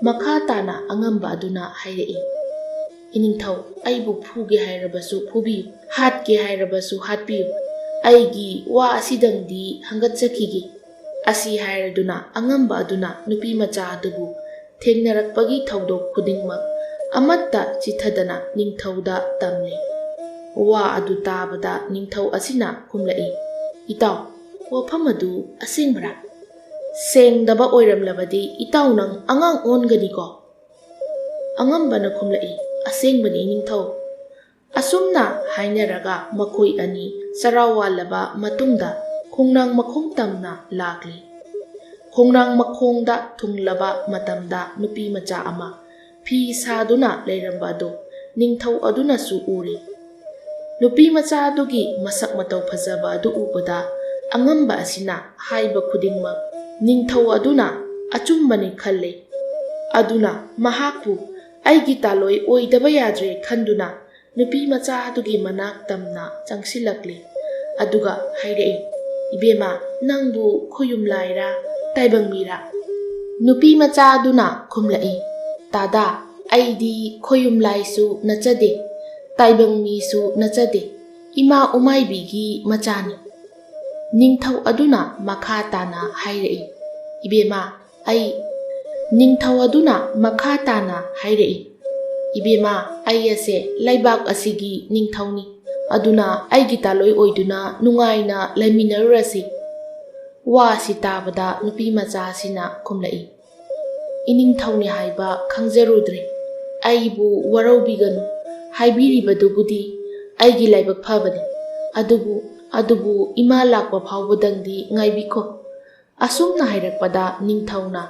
ꯃꯈꯥ ꯇꯥꯅ ꯑꯉꯝꯕ ꯑꯗꯨꯅ ꯍꯥꯏꯔꯛꯏ, "ꯏꯅꯤꯡꯊꯧ, ꯑꯩꯕꯨ ꯐꯨꯒꯦ ꯍꯥꯏꯔꯕꯁꯨ ꯐꯨꯕꯤꯌꯨ, ꯍꯥꯠꯀꯦ ꯍꯥꯏꯔꯕꯁꯨ ꯍꯥꯠꯄꯤꯌꯨ, ꯑꯩꯒꯤ ꯋꯥ ꯑꯁꯤꯗꯪꯗꯤ ꯍꯪꯒꯠꯆꯈꯤꯒꯦ꯫" ꯑꯁꯤ ꯍꯥꯏꯔꯗꯨꯅ ꯑꯉꯝꯕ ꯑꯗꯨꯅ ꯅꯨꯄꯤ ꯃꯆꯥ ꯑꯗꯨꯕꯨ ꯊꯦꯡꯅꯔꯛꯄꯒꯤ ꯊꯧꯗꯣꯛ ꯈꯨꯗꯤꯡꯃꯛ ꯑꯃꯠꯇ ꯆꯤꯠꯊꯗꯅ ꯅꯤꯡꯊꯧꯗ ꯇꯝꯂꯦ꯫ ꯋꯥ ꯑꯗꯨ ꯇꯥꯕꯗ ꯅꯤꯡꯊꯧ ꯑꯁꯤꯅ ꯈꯨꯝꯂꯛꯏ, "ꯏꯇꯥꯎ, ꯋꯥꯐꯝ ꯑꯗꯨ ꯑꯁꯦꯡꯕꯔꯥ?" "ꯁꯦꯡꯗꯕ ꯑꯣꯏꯔꯝꯂꯕꯗꯤ ꯏꯇꯥꯎ ꯅꯪ ꯑꯉꯥꯡ ꯑꯣꯟꯒꯅꯤꯀꯣ?" ꯑꯉꯝꯕꯅ ꯈꯨꯝꯂꯛꯏ, "ꯑꯁꯦꯡꯕꯅꯤ ꯅꯤꯡꯊꯧ"꯫ ꯑꯁꯨꯝꯅ ꯍꯥꯏꯅꯔꯒ ꯃꯈꯣꯏ ꯑꯅꯤ ꯆꯔꯥ ꯋꯥꯜꯂꯕ ꯃꯇꯨꯡꯗ ꯈꯣꯡꯅꯥꯡ ꯃꯈꯣꯡ ꯇꯝꯅ ꯂꯥꯛꯂꯤ꯫ ꯈꯣꯡꯅꯥꯡ ꯃꯈꯣꯡꯗ ꯊꯨꯡꯂꯕ ꯃꯇꯝꯗ ꯅꯨꯄꯤ ꯃꯆꯥ ꯑꯃ ꯐꯤ ꯁꯥꯗꯨꯅ ꯂꯩꯔꯝꯕ ꯑꯗꯨ ꯅꯤꯡꯊꯧ ꯑꯗꯨꯅꯁꯨ ꯎꯔꯤ꯫ ꯅꯨꯄꯤ ꯃꯆꯥ ꯑꯗꯨꯒꯤ ꯃꯁꯛ ꯃꯇꯧ ꯐꯖꯕ ꯑꯗꯨ ꯎꯕꯗ ꯑꯉꯝꯕ ꯑꯁꯤꯅ ꯍꯥꯏꯕ ꯈꯨꯗꯤꯡꯃꯛ ꯅꯤꯡꯊꯧ ꯑꯗꯨꯅ ꯑꯆꯨꯝꯕꯅꯤ ꯈꯜꯂꯤ꯫ ꯑꯗꯨꯅ ꯃꯍꯥꯛꯄꯨ ꯑꯩꯒꯤ ꯇꯥꯂꯣꯏ ꯑꯣꯏꯗꯕ ꯌꯥꯗ꯭ꯔꯦ ꯈꯟꯗꯨꯅ ꯅꯨꯄꯤ ꯃꯆꯥ ꯑꯗꯨꯒꯤ ꯃꯅꯥꯛ ꯇꯝꯅ ꯆꯪꯁꯤꯜꯂꯛꯂꯤ꯫ ꯑꯗꯨꯒ ꯍꯥꯏꯔꯛꯏ, "ꯏꯕꯦꯝꯃ, ꯅꯪꯕꯨ ꯈꯣꯌꯨꯝ ꯂꯥꯏꯔꯥ, ꯇꯥꯏꯕꯪ ꯃꯤꯔꯥ?" ꯅꯨꯄꯤ ꯃꯆꯥ ꯑꯗꯨꯅ ꯈꯨꯝꯂꯛꯏ, "ꯇꯥꯗꯥ, ꯑꯩꯗꯤ ꯈꯣꯌꯨꯝ ꯂꯥꯏꯁꯨ ꯅꯠꯆꯗꯦ, ꯇꯥꯏꯕꯪ ꯃꯤꯁꯨ ꯅꯠꯆꯗꯦ, ꯏꯃꯥ ꯎꯃꯥꯏꯕꯤꯒꯤ ꯃꯆꯥꯅꯤ"꯫ ꯅꯤꯡꯊꯧ ꯑꯗꯨꯅ ꯃꯈꯥ ꯇꯥꯅ ꯍꯥꯏꯔꯛꯏ, "ꯏꯕꯦꯝꯃ, ꯑꯩ" ꯅꯤꯡꯊꯧ ꯑꯗꯨꯅ ꯃꯈꯥ ꯇꯥꯅ ꯍꯥꯏꯔꯛꯏ, "ꯏꯕꯦꯝꯃ, ꯑꯩ ꯑꯁꯦ ꯂꯩꯕꯥꯛ ꯑꯁꯤꯒꯤ ꯅꯤꯡꯊꯧꯅꯤ, ꯑꯗꯨꯅ ꯑꯩꯒꯤ ꯇꯥꯂꯣꯏ ꯑꯣꯏꯗꯨꯅ ꯅꯨꯡꯉꯥꯏꯅ ꯂꯩꯃꯤꯟꯅꯔꯨꯔꯁꯤ"꯫ ꯋꯥ ꯑꯁꯤ ꯇꯥꯕꯗ ꯅꯨꯄꯤ ꯃꯆꯥ ꯑꯁꯤꯅ ꯈꯨꯝꯂꯛꯏ, "ꯏꯅꯤꯡꯊꯧꯅꯤ ꯍꯥꯏꯕ ꯈꯪꯖꯔꯨꯗ꯭ꯔꯦ꯫ ꯑꯩꯕꯨ ꯋꯥꯔꯧꯕꯤꯒꯅꯨ, ꯍꯥꯏꯕꯤꯔꯤꯕꯗꯨꯕꯨꯗꯤ ꯑꯩꯒꯤ ꯂꯥꯏꯕꯛ ꯐꯕꯅꯤ꯫ ꯑꯗꯨꯕꯨ, ꯑꯗꯨꯕꯨ ꯏꯃꯥ ꯂꯥꯛꯄ ꯐꯥꯎꯕꯗꯪꯗꯤ ꯉꯥꯏꯕꯤꯈꯣ"꯫ ꯑꯁꯨꯝꯅ ꯍꯥꯏꯔꯛꯄꯗ ꯅꯤꯡꯊꯧꯅ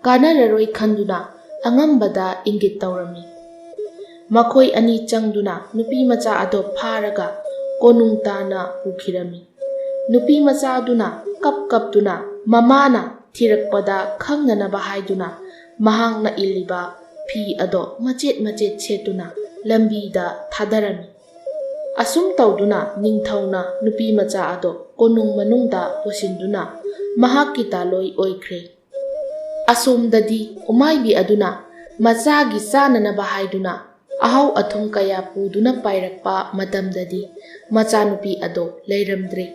ꯀꯥꯟꯅꯔꯔꯣꯏ ꯈꯟꯗꯨꯅ ꯑꯉꯝꯕꯗ ꯏꯪꯒꯤꯠ ꯇꯧꯔꯝꯃꯤ꯫ ꯃꯈꯣꯏ ꯑꯅꯤ ꯆꯪꯗꯨꯅ ꯅꯨꯄꯤ ꯃꯆꯥ ꯑꯗꯣ ꯐꯥꯔꯒ ꯀꯣꯅꯨꯡ ꯇꯥꯅ ꯄꯨꯈꯤꯔꯝꯃꯤ꯫ ꯅꯨꯄꯤ ꯃꯆꯥꯗꯨꯅ ꯀꯞ ꯀꯞꯇꯨꯅ ꯃꯃꯥꯅ ꯊꯤꯔꯛꯄꯗ ꯈꯪꯅꯅꯕ ꯍꯥꯏꯗꯨꯅ ꯃꯍꯥꯛꯅ ꯏꯜꯂꯤꯕ ꯐꯤ ꯑꯗꯣ ꯃꯆꯦꯠ ꯃꯆꯦꯠ ꯁꯦꯠꯇꯨꯅ ꯂꯝꯕꯤꯗ ꯊꯥꯗꯔꯝꯃꯤ꯫ ꯑꯁꯨꯝ ꯇꯧꯗꯨꯅ ꯅꯤꯡꯊꯧꯅ ꯅꯨꯄꯤ ꯃꯆꯥ ꯑꯗꯣ ꯀꯣꯅꯨꯡ ꯃꯅꯨꯡꯗ ꯄꯨꯁꯤꯟꯗꯨꯅ ꯃꯍꯥꯛꯀꯤ ꯇꯥꯂꯣꯏ ꯑꯣꯏꯈ꯭ꯔꯦ꯫ ꯑꯁꯣꯝꯗꯗꯤ ꯎꯃꯥꯏꯕꯤ ꯑꯗꯨꯅ ꯃꯆꯥꯒꯤ ꯆꯥꯅꯅꯕ ꯍꯥꯏꯗꯨꯅ ꯑꯍꯥꯎ ꯑꯊꯨꯝ ꯀꯌꯥ ꯄꯨꯗꯨꯅ ꯄꯥꯏꯔꯛꯄ ꯃꯇꯝꯗꯗꯤ ꯃꯆꯥꯅꯨꯄꯤ ꯑꯗꯣ ꯂꯩꯔꯝꯗ꯭ꯔꯦ꯫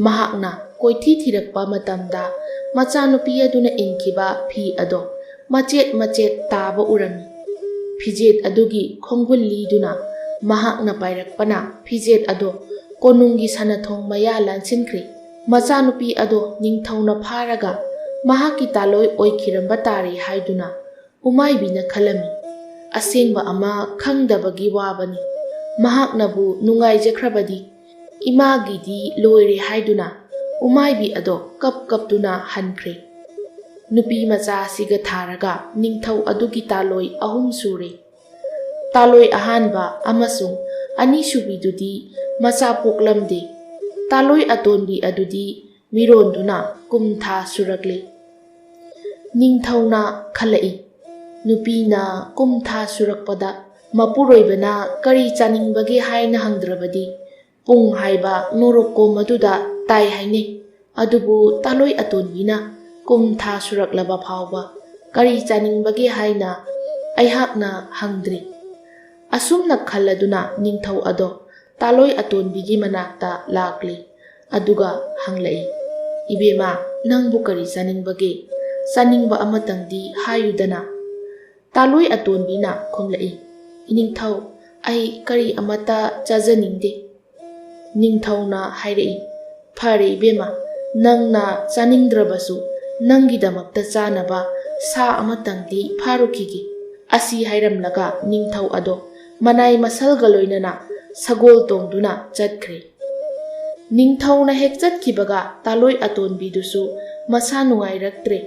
ꯃꯍꯥꯛꯅ ꯀꯣꯏꯊꯤ ꯊꯤꯔꯛꯄ ꯃꯇꯝꯗ ꯃꯆꯥꯅꯨꯄꯤ ꯑꯗꯨꯅ ꯏꯟꯈꯤꯕ ꯐꯤ ꯑꯗꯣ ꯃꯆꯦꯠ ꯃꯆꯦꯠ ꯇꯥꯕ ꯎꯔꯝꯃꯤ꯫ ꯐꯤꯖꯦꯠ ꯑꯗꯨꯒꯤ ꯈꯣꯡꯒꯨꯜ ꯂꯤꯗꯨꯅ ꯃꯍꯥꯛꯅ ꯄꯥꯏꯔꯛꯄꯅ ꯐꯤꯖꯦꯠ ꯑꯗꯣ ꯀꯣꯅꯨꯡꯒꯤ ꯁꯅꯥꯊꯣꯡ ꯃꯌꯥ ꯂꯥꯟꯁꯤꯟꯈ꯭ꯔꯦ꯫ ꯃꯆꯥꯅꯨꯄꯤ ꯑꯗꯣ ꯅꯤꯡꯊꯧꯅ ꯐꯥꯔꯒ ꯃꯍꯥꯛꯀꯤ ꯇꯥꯂꯣꯏ ꯑꯣꯏꯈꯤꯔꯝꯕ ꯇꯥꯔꯦ ꯍꯥꯏꯗꯨꯅ ꯎꯃꯥꯏꯕꯤꯅ ꯈꯜꯂꯝꯃꯤ꯫ ꯑꯁꯦꯡꯕ ꯑꯃ ꯈꯪꯗꯕꯒꯤ ꯋꯥꯕꯅꯤ꯫ ꯃꯍꯥꯛꯅꯕꯨ ꯅꯨꯡꯉꯥꯏꯖꯈ꯭ꯔꯕꯗꯤ ꯏꯃꯥꯒꯤꯗꯤ ꯂꯣꯏꯔꯦ ꯍꯥꯏꯗꯨꯅ ꯎꯃꯥꯏꯕꯤ ꯑꯗꯣ ꯀꯞ ꯀꯞꯇꯨꯅ ꯍꯟꯈ꯭ꯔꯦ꯫ ꯅꯨꯄꯤ ꯃꯆꯥ ꯑꯁꯤꯒ ꯊꯥꯔꯒ ꯅꯤꯡꯊꯧ ꯑꯗꯨꯒꯤ ꯇꯥꯂꯣꯏ ꯑꯍꯨꯝ ꯁꯨꯔꯦ꯫ ꯇꯥꯂꯣꯏ ꯑꯍꯥꯟꯕ ꯑꯃꯁꯨꯡ ꯑꯅꯤꯁꯨꯕꯤꯗꯨꯗꯤ ꯃꯆꯥ ꯄꯣꯛꯂꯝꯗꯦ꯫ ꯇꯥꯂꯣꯏ ꯑꯇꯣꯟꯕꯤ ꯑꯗꯨꯗꯤ ꯃꯤꯔꯣꯟꯗꯨꯅ ꯀꯨꯝ ꯊꯥ ꯁꯨꯔꯛꯂꯦ꯫ ꯅꯤꯡꯊꯧꯅ ꯈꯜꯂꯛꯏ, ꯅꯨꯄꯤꯅ ꯀꯨꯝ ꯊꯥ ꯁꯨꯔꯛꯄꯗ ꯃꯄꯨꯔꯣꯏꯕꯅ ꯀꯔꯤ ꯆꯥꯅꯤꯡꯕꯒꯦ ꯍꯥꯏꯅ ꯍꯪꯗ꯭ꯔꯕꯗꯤ ꯄꯨꯡ ꯍꯥꯏꯕ ꯅꯣꯔꯣꯛꯀꯣꯝ ꯑꯗꯨꯗ ꯇꯥꯏ ꯍꯥꯏꯅꯩ꯫ ꯑꯗꯨꯕꯨ ꯇꯥꯂꯣꯏ ꯑꯇꯣꯟꯕꯤꯅ ꯀꯨꯝ ꯊꯥ ꯁꯨꯔꯛꯂꯕ ꯐꯥꯎꯕ ꯀꯔꯤ ꯆꯥꯅꯤꯡꯕꯒꯦ ꯍꯥꯏꯅ ꯑꯩꯍꯥꯛꯅ ꯍꯪꯗ꯭ꯔꯤ꯫ ꯑꯁꯨꯝꯅ ꯈꯜꯂꯗꯨꯅ ꯅꯤꯡꯊꯧ ꯑꯗꯣ ꯇꯥꯂꯣꯏ ꯑꯇꯣꯟꯕꯤꯒꯤ ꯃꯅꯥꯛꯇ ꯂꯥꯛꯂꯤ꯫ ꯑꯗꯨꯒ ꯍꯪꯂꯛꯏ, "ꯏꯕꯦꯝꯃ, ꯅꯪꯕꯨ ꯀꯔꯤ ꯆꯥꯅꯤꯡꯕꯒꯦ? ꯆꯥꯅꯤꯡꯕ ꯑꯃꯇꯪꯗꯤ ꯍꯥꯏꯌꯨꯗꯅ?" ꯇꯥꯂꯣꯏ ꯑꯇꯣꯟꯕꯤꯅ ꯈꯨꯝꯂꯛꯏ, "ꯏꯅꯤꯡꯊꯧ, ꯑꯩ ꯀꯔꯤ ꯑꯃꯠꯇ ꯆꯥꯖꯅꯤꯡꯗꯦ꯫" ꯅꯤꯡꯊꯧꯅ ꯍꯥꯏꯔꯛꯏ, "ꯐꯔꯦ ꯏꯕꯦꯝꯃ, ꯅꯪꯅ ꯆꯥꯅꯤꯡꯗ꯭ꯔꯕꯁꯨ ꯅꯪꯒꯤꯗꯃꯛꯇ ꯆꯥꯅꯕ ꯁꯥ ꯑꯃꯇꯪꯗꯤ ꯐꯥꯔꯨꯈꯤꯒꯦ꯫" ꯑꯁꯤ ꯍꯥꯏꯔꯝꯂꯒ ꯅꯤꯡꯊꯧ ꯑꯗꯣ ꯃꯅꯥꯏ ꯃꯁꯜꯒ ꯂꯣꯏꯅꯅ ꯁꯒꯣꯜ ꯇꯣꯡꯗꯨꯅ ꯆꯠꯈ꯭ꯔꯦ꯫ ꯅꯤꯡꯊꯧꯅ ꯍꯦꯛ ꯆꯠꯈꯤꯕꯒ ꯇꯥꯂꯣꯏ ꯑꯇꯣꯟꯕꯤꯗꯨꯁꯨ ꯃꯁꯥ ꯅꯨꯡꯉꯥꯏꯔꯛꯇ꯭ꯔꯦ꯫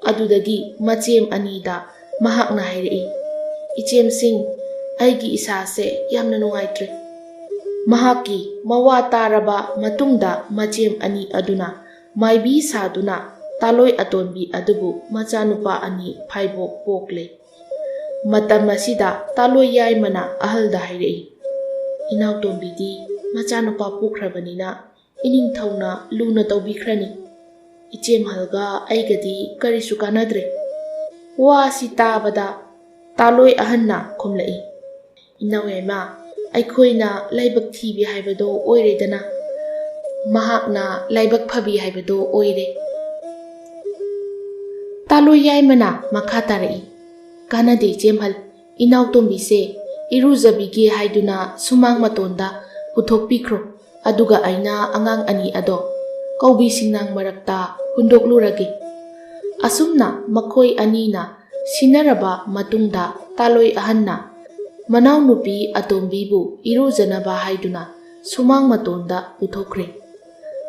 ꯑꯗꯨꯗꯒꯤ ꯃꯆꯦꯝ ꯑꯅꯤꯗ ꯃꯍꯥꯛꯅ ꯍꯥꯏꯔꯛꯏ, "ꯏꯆꯦꯝꯁꯤꯡ, ꯑꯩꯒꯤ ꯏꯁꯥꯁꯦ ꯌꯥꯝꯅ ꯅꯨꯡꯉꯥꯏꯇ꯭ꯔꯦ꯫" ꯃꯍꯥꯛꯀꯤ ꯃꯋꯥ ꯇꯥꯔꯕ ꯃꯇꯨꯡꯗ ꯃꯆꯦꯝ ꯑꯅꯤ ꯑꯗꯨꯅ ꯃꯥꯏꯕꯤ ꯁꯥꯗꯨꯅ ꯇꯥꯂꯣꯏ ꯑꯇꯣꯟꯕꯤ ꯑꯗꯨꯕꯨ ꯃꯆꯥꯅꯨꯄꯥ ꯑꯅꯤ ꯐꯥꯏꯕꯣꯛ ꯄꯣꯛꯂꯦ꯫ ꯃꯇꯝ ꯑꯁꯤꯗ ꯇꯥꯂꯣꯏ ꯌꯥꯏꯃꯅ ꯑꯍꯜꯗ ꯍꯥꯏꯔꯛꯏ, "ꯏꯅꯥꯎꯇꯣꯝꯕꯤꯗꯤ ꯃꯆꯥꯅꯨꯄꯥ ꯄꯣꯛꯈ꯭ꯔꯕꯅꯤꯅ ꯏꯅꯤꯡꯊꯧꯅ ꯂꯨꯅ ꯇꯧꯕꯤꯈ꯭ꯔꯅꯤ꯫ ꯏꯆꯦꯝꯍꯜꯒ ꯑꯩꯒꯗꯤ ꯀꯔꯤꯁꯨ ꯀꯥꯟꯅꯗ꯭ꯔꯦ꯫" ꯋꯥ ꯑꯁꯤ ꯇꯥꯕꯗ ꯇꯥꯂꯣꯏ ꯑꯍꯟꯅ ꯈꯨꯝꯂꯛꯏ, "ꯏꯅꯥꯎ ꯌꯥꯏꯃ, ꯑꯩꯈꯣꯏꯅ ꯂꯥꯏꯕꯛ ꯊꯤꯕꯤ ꯍꯥꯏꯕꯗꯣ ꯑꯣꯏꯔꯦꯗꯅ, ꯃꯍꯥꯛꯅ ꯂꯥꯏꯕꯛ ꯐꯕꯤ ꯍꯥꯏꯕꯗꯣ ꯑꯣꯏꯔꯦ꯫" ꯇꯥꯂꯣꯏ ꯌꯥꯏꯃꯅ ꯃꯈꯥ ꯇꯥꯔꯛꯏ, "ꯀꯥꯟꯅꯗꯦ ꯏꯆꯦꯝꯍꯜ, ꯏꯅꯥꯎꯇꯣꯝꯕꯤꯁꯦ ꯏꯔꯨꯖꯕꯤꯒꯦ ꯍꯥꯏꯗꯨꯅ ꯁꯨꯃꯥꯡ ꯃꯇꯣꯟꯗ ꯄꯨꯊꯣꯛꯄꯤꯈ꯭ꯔꯣ, ꯑꯗꯨꯒ ꯑꯩꯅ ꯑꯉꯥꯡ ꯑꯅꯤ ꯑꯗꯣ ꯀꯧꯕꯤ ꯁꯤꯡꯅꯥꯡ ꯃꯔꯛꯇ ꯍꯨꯟꯗꯣꯛꯂꯨꯔꯒꯦ꯫" ꯑꯁꯨꯝꯅ ꯃꯈꯣꯏ ꯑꯅꯤꯅ ꯁꯤꯟꯅꯔꯕ ꯃꯇꯨꯡꯗ, ꯇꯥꯂꯣꯏ ꯑꯍꯟꯅ ꯃꯅꯥꯎꯅꯨꯄꯤ ꯑꯇꯣꯝꯕꯤꯕꯨ ꯏꯔꯨꯖꯅꯕ ꯍꯥꯏꯗꯨꯅ ꯁꯨꯃꯥꯡ ꯃꯇꯣꯟꯗ ꯄꯨꯊꯣꯛꯈ꯭ꯔꯦ꯫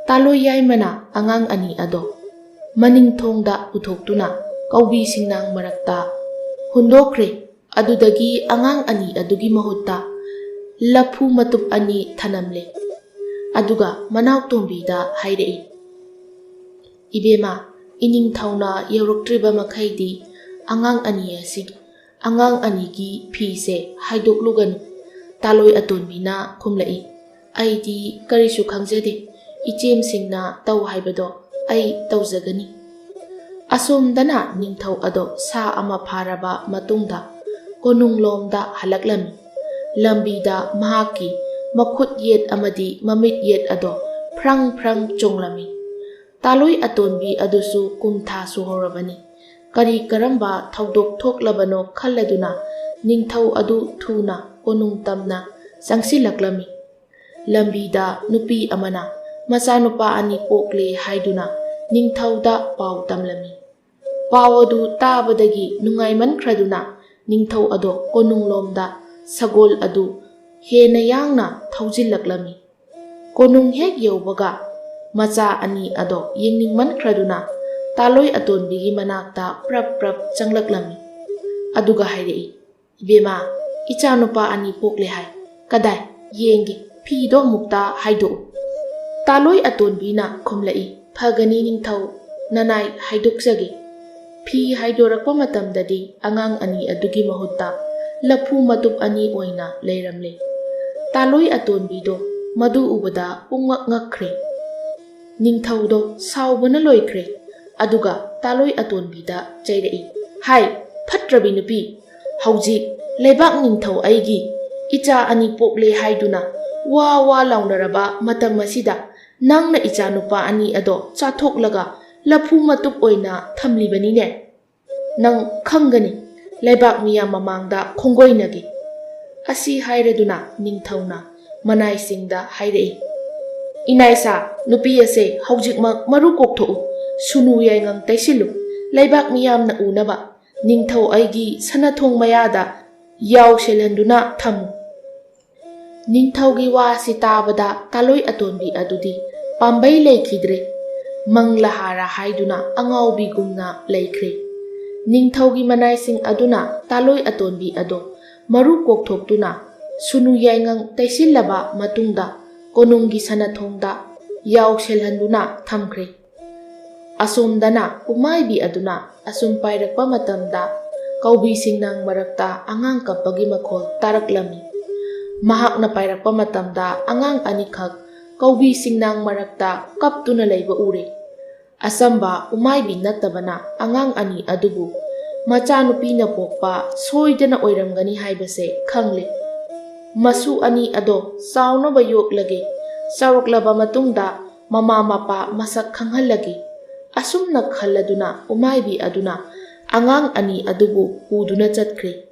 ꯇꯥꯂꯣꯏ ꯌꯥꯏꯃꯅ ꯑꯉꯥꯡ ꯑꯅꯤ ꯑꯗꯣ ꯃꯅꯤꯡ ꯊꯣꯡꯗ ꯄꯨꯊꯣꯛꯇꯨꯅ ꯀꯧꯕꯤ ꯁꯤꯡꯅꯥꯡ ꯃꯔꯛꯇ ꯍꯨꯟꯗꯣꯛꯈ꯭ꯔꯦ꯫ ꯑꯗꯨꯗꯒꯤ ꯑꯉꯥꯡ ꯑꯅꯤ ꯑꯗꯨꯒꯤ ꯃꯍꯨꯠꯇ ꯂꯐꯨ ꯃꯇꯨꯞ ꯑꯅꯤ ꯊꯅꯝꯂꯦ꯫ ꯑꯗꯨꯒ ꯃꯅꯥꯎꯇꯣꯝꯕꯤꯗ ꯍꯥꯏꯔꯛꯏ, "ꯏꯕꯦꯝꯃ, ꯏꯅꯤꯡꯊꯧꯅ ꯌꯧꯔꯛꯇ꯭ꯔꯤꯕ ꯃꯈꯩꯗꯤ ꯑꯉꯥꯡ ꯑꯅꯤ ꯑꯁꯤ, ꯑꯉꯥꯡ ꯑꯅꯤꯒꯤ ꯐꯤꯁꯦ ꯍꯥꯏꯗꯣꯛꯂꯨꯒꯅꯨ꯫" ꯇꯥꯂꯣꯏ ꯑꯇꯣꯟꯕꯤꯅ ꯈꯨꯝꯂꯛꯏ, "ꯑꯩꯗꯤ ꯀꯔꯤꯁꯨ ꯈꯪꯖꯗꯦ꯫ ꯏꯆꯦꯝꯁꯤꯡꯅ ꯇꯧ ꯍꯥꯏꯕꯗꯣ ꯑꯩ ꯇꯧꯖꯒꯅꯤ꯫" ꯑꯁꯣꯝꯗꯅ ꯅꯤꯡꯊꯧ ꯑꯗꯣ ꯁꯥ ꯑꯃ ꯐꯥꯔꯕ ꯃꯇꯨꯡꯗ ꯀꯣꯅꯨꯡꯂꯣꯝꯗ ꯍꯜꯂꯛꯂꯝꯃꯤ꯫ ꯂꯝꯕꯤꯗ ꯃꯍꯥꯛꯀꯤ ꯃꯈꯨꯠ ꯌꯦꯠ ꯑꯃꯗꯤ ꯃꯃꯤꯠ ꯌꯦꯠ ꯑꯗꯣ ꯐ꯭ꯔꯪ ꯐ꯭ꯔꯪ ꯆꯣꯡꯂꯝꯃꯤ꯫ ꯇꯥꯂꯣꯏ ꯑꯇꯣꯟꯕꯤ ꯑꯗꯨꯁꯨ ꯀꯨꯝꯊꯥ ꯁꯨꯍꯧꯔꯕꯅꯤ꯫ ꯀꯔꯤ ꯀꯔꯝꯕ ꯊꯧꯗꯣꯛ ꯊꯣꯛꯂꯕꯅꯣ ꯈꯜꯂꯗꯨꯅ ꯅꯤꯡꯊꯧ ꯑꯗꯨ ꯊꯨꯅ ꯀꯣꯅꯨꯡ ꯇꯝꯅ ꯆꯪꯁꯤꯜꯂꯛꯂꯝꯃꯤ꯫ ꯂꯝꯕꯤꯗ ꯅꯨꯄꯤ ꯑꯃꯅ ꯃꯆꯥꯅꯨꯄꯥ ꯑꯅꯤ ꯄꯣꯛꯂꯦ ꯍꯥꯏꯗꯨꯅ ꯅꯤꯡꯊꯧꯗ ꯄꯥꯎ ꯇꯝꯂꯝꯃꯤ꯫ ꯄꯥꯎ ꯑꯗꯨ ꯇꯥꯕꯗꯒꯤ ꯅꯨꯡꯉꯥꯏꯃꯟꯈ꯭ꯔꯗꯨꯅ ꯅꯤꯡꯊꯧ ꯑꯗꯣ ꯀꯣꯅꯨꯡꯂꯣꯝꯗ ꯁꯒꯣꯜ ꯑꯗꯨ ꯍꯦꯟꯅ ꯌꯥꯡꯅ ꯊꯧꯖꯤꯜꯂꯛꯂꯝꯃꯤ꯫ ꯀꯣꯅꯨꯡ ꯍꯦꯛ ꯌꯧꯕꯒ ꯃꯆꯥ ꯑꯅꯤ ꯑꯗꯣ ꯌꯦꯡꯅꯤꯡꯃꯟꯈ꯭ꯔꯗꯨꯅ ꯇꯥꯂꯣꯏ ꯑꯇꯣꯟꯕꯤꯒꯤ ꯃꯅꯥꯛꯇ ꯄ꯭ꯔꯞ ꯄ꯭ꯔꯞ ꯆꯪꯂꯛꯂꯝꯃꯤ꯫ ꯑꯗꯨꯒ ꯍꯥꯏꯔꯛꯏ, "ꯏꯕꯦꯝꯃ, ꯏꯆꯥ ꯅꯨꯄꯥ ꯑꯅꯤ ꯄꯣꯛꯂꯦ ꯍꯥꯏ꯫ ꯀꯗꯥꯏ? ꯌꯦꯡꯒꯦ, ꯐꯤꯗꯣ ꯑꯃꯨꯛꯇ ꯍꯥꯏꯗꯣꯛꯎ꯫" ꯇꯥꯂꯣꯏ ꯑꯇꯣꯟꯕꯤꯅ ꯈꯨꯝꯂꯛꯏ, "ꯐꯒꯅꯤ ꯅꯤꯡꯊꯧ, ꯅꯅꯥꯏ ꯍꯥꯏꯗꯣꯛꯆꯒꯦ꯫" ꯐꯤ ꯍꯥꯏꯗꯣꯔꯛꯄ ꯃꯇꯝꯗꯗꯤ ꯑꯉꯥꯡ ꯑꯅꯤ ꯑꯗꯨꯒꯤ ꯃꯍꯨꯠꯇ ꯂꯐꯨ ꯃꯇꯨꯞ ꯑꯅꯤ ꯑꯣꯏꯅ ꯂꯩꯔꯝꯂꯦ꯫ ꯇꯥꯂꯣꯏ ꯑꯇꯣꯟꯕꯤꯗꯣ ꯃꯗꯨ ꯎꯕꯗ ꯄꯨꯡꯉꯛ ꯉꯛꯈ꯭ꯔꯦ꯫ ꯅꯤꯡꯊꯧꯗꯣ ꯁꯥꯎꯕꯅ ꯂꯣꯏꯈ꯭ꯔꯦ꯫ ꯑꯗꯨꯒ ꯇꯥꯂꯣꯏ ꯑꯇꯣꯟꯕꯤꯗ ꯆꯩꯔꯛꯏ, "ꯍꯥꯏ, ꯐꯠꯇ꯭ꯔꯕꯤ ꯅꯨꯄꯤ, ꯍꯧꯖꯤꯛ ꯂꯩꯕꯥꯛ ꯅꯤꯡꯊꯧ ꯑꯩꯒꯤ ꯏꯆꯥ ꯑꯅꯤ ꯄꯣꯛꯂꯦ ꯍꯥꯏꯗꯨꯅ ꯋꯥ ꯋꯥ ꯂꯥꯎꯅꯔꯕ ꯃꯇꯝ ꯑꯁꯤꯗ ꯅꯪꯅ ꯏꯆꯥ ꯅꯨꯄꯥ ꯑꯅꯤ ꯑꯗꯣ ꯆꯥꯊꯣꯛꯂꯒ ꯂꯐꯨ ꯃꯇꯨꯞ ꯑꯣꯏꯅ ꯊꯝꯂꯤꯕꯅꯤꯅꯦ꯫ ꯅꯪ ꯈꯪꯒꯅꯤ, ꯂꯩꯕꯥꯛ ꯃꯤꯌꯥꯝ ꯃꯃꯥꯡꯗ ꯈꯣꯡꯒꯣꯏꯅꯒꯦ꯫" ꯑꯁꯤ ꯍꯥꯏꯔꯗꯨꯅ ꯅꯤꯡꯊꯧꯅ ꯃꯅꯥꯏꯁꯤꯡꯗ ꯍꯥꯏꯔꯛꯏ, "ꯏꯅꯥꯏꯁꯥ, ꯅꯨꯄꯤ ꯑꯁꯦ ꯍꯧꯖꯤꯛꯃꯛ ꯃꯔꯨ ꯀꯣꯛꯊꯣꯛꯎ, ꯁꯨꯅꯨ ꯌꯥꯏꯉꯪ ꯇꯩꯁꯤꯜꯂꯨ, ꯂꯩꯕꯥꯛ ꯃꯤꯌꯥꯝꯅ ꯎꯅꯕ ꯅꯤꯡꯊꯧ ꯑꯩꯒꯤ ꯁꯅꯥꯊꯣꯡ ꯃꯌꯥꯗ ꯌꯥꯎ ꯁꯦꯜꯍꯟꯗꯨꯅ ꯊꯝꯃꯨ꯫ ꯅꯤꯡꯊꯧꯒꯤ ꯋꯥꯁꯤ ꯇꯥꯕꯗ ꯇꯥꯂꯣꯏ ꯑꯇꯣꯟꯕꯤ ꯑꯗꯨꯗꯤ ꯄꯥꯝꯕꯩ ꯂꯩꯈꯤꯗ꯭ꯔꯦ꯫ ꯃꯪꯂꯍꯥꯔ ꯍꯥꯏꯗꯨꯅ ꯑꯉꯥꯎꯕꯤꯒꯨꯝꯅ ꯂꯩꯈ꯭ꯔꯦ꯫ ꯅꯤꯡꯊꯧꯒꯤ ꯃꯅꯥꯏꯁꯤꯡ ꯑꯗꯨꯅ ꯇꯥꯂꯣꯏ ꯑꯇꯣꯟꯕꯤ ꯑꯗꯣ ꯃꯔꯨ ꯀꯣꯛꯊꯣꯛꯇꯨꯅ ꯁꯨꯅꯨ ꯌꯥꯏꯉꯪ ꯇꯩꯁꯤꯜꯂꯕ ꯃꯇꯨꯡꯗ ꯀꯣꯅꯨꯡꯒꯤ ꯁꯅꯥꯊꯣꯡꯗ ꯌꯥꯎ ꯁꯦꯜꯍꯟꯗꯨꯅ ꯊꯝꯈ꯭ꯔꯦ꯫ ꯑꯁꯣꯝꯗꯅ ꯎꯃꯥꯏꯕꯤ ꯑꯗꯨꯅ ꯑꯁꯨꯝ ꯄꯥꯏꯔꯛꯄ ꯃꯇꯝꯗ ꯀꯧꯕꯤ ꯁꯤꯡꯅꯥꯡ ꯃꯔꯛꯇ ꯑꯉꯥꯡ ꯀꯞꯄꯒꯤ ꯃꯈꯣꯜ ꯇꯥꯔꯛꯂꯝꯃꯤ꯫ ꯃꯍꯥꯛꯅ ꯄꯥꯏꯔꯛꯄ ꯃꯇꯝꯗ ꯑꯉꯥꯡ ꯑꯅꯤꯈꯛ ꯀꯧꯕꯤ ꯁꯤꯡꯅꯥꯡ ꯃꯔꯛꯇ ꯀꯞꯇꯨꯅ ꯂꯩꯕ ꯎꯔꯦ꯫ ꯑꯆꯝꯕ ꯎꯃꯥꯏꯕꯤ ꯅꯠꯇꯕꯅ ꯑꯉꯥꯡ ꯑꯅꯤ ꯑꯗꯨꯕꯨ ꯃꯆꯥꯅꯨꯄꯤꯅ ꯄꯣꯛꯄ ꯁꯣꯏꯗꯅ ꯑꯣꯏꯔꯝꯒꯅꯤ ꯍꯥꯏꯕꯁꯦ ꯈꯪꯂꯦ꯫ ꯃꯁꯨ ꯑꯅꯤ ꯑꯗꯣ ꯆꯥꯎꯅꯕ ꯌꯣꯛꯂꯒꯦ, ꯆꯥꯎꯔꯛꯂꯕ ꯃꯇꯨꯡꯗ ꯃꯃꯥ ꯃꯄꯥ ꯃꯁꯛ ꯈꯪꯍꯜꯂꯒꯦ꯫ ꯑꯁꯨꯝꯅ ꯈꯜꯂꯗꯨꯅ ꯎꯃꯥꯏꯕꯤ ꯑꯗꯨꯅ ꯑꯉꯥꯡ ꯑꯅꯤ ꯑꯗꯨꯕꯨ ꯄꯨꯗꯨꯅ ꯆꯠꯈ꯭ꯔꯦ꯫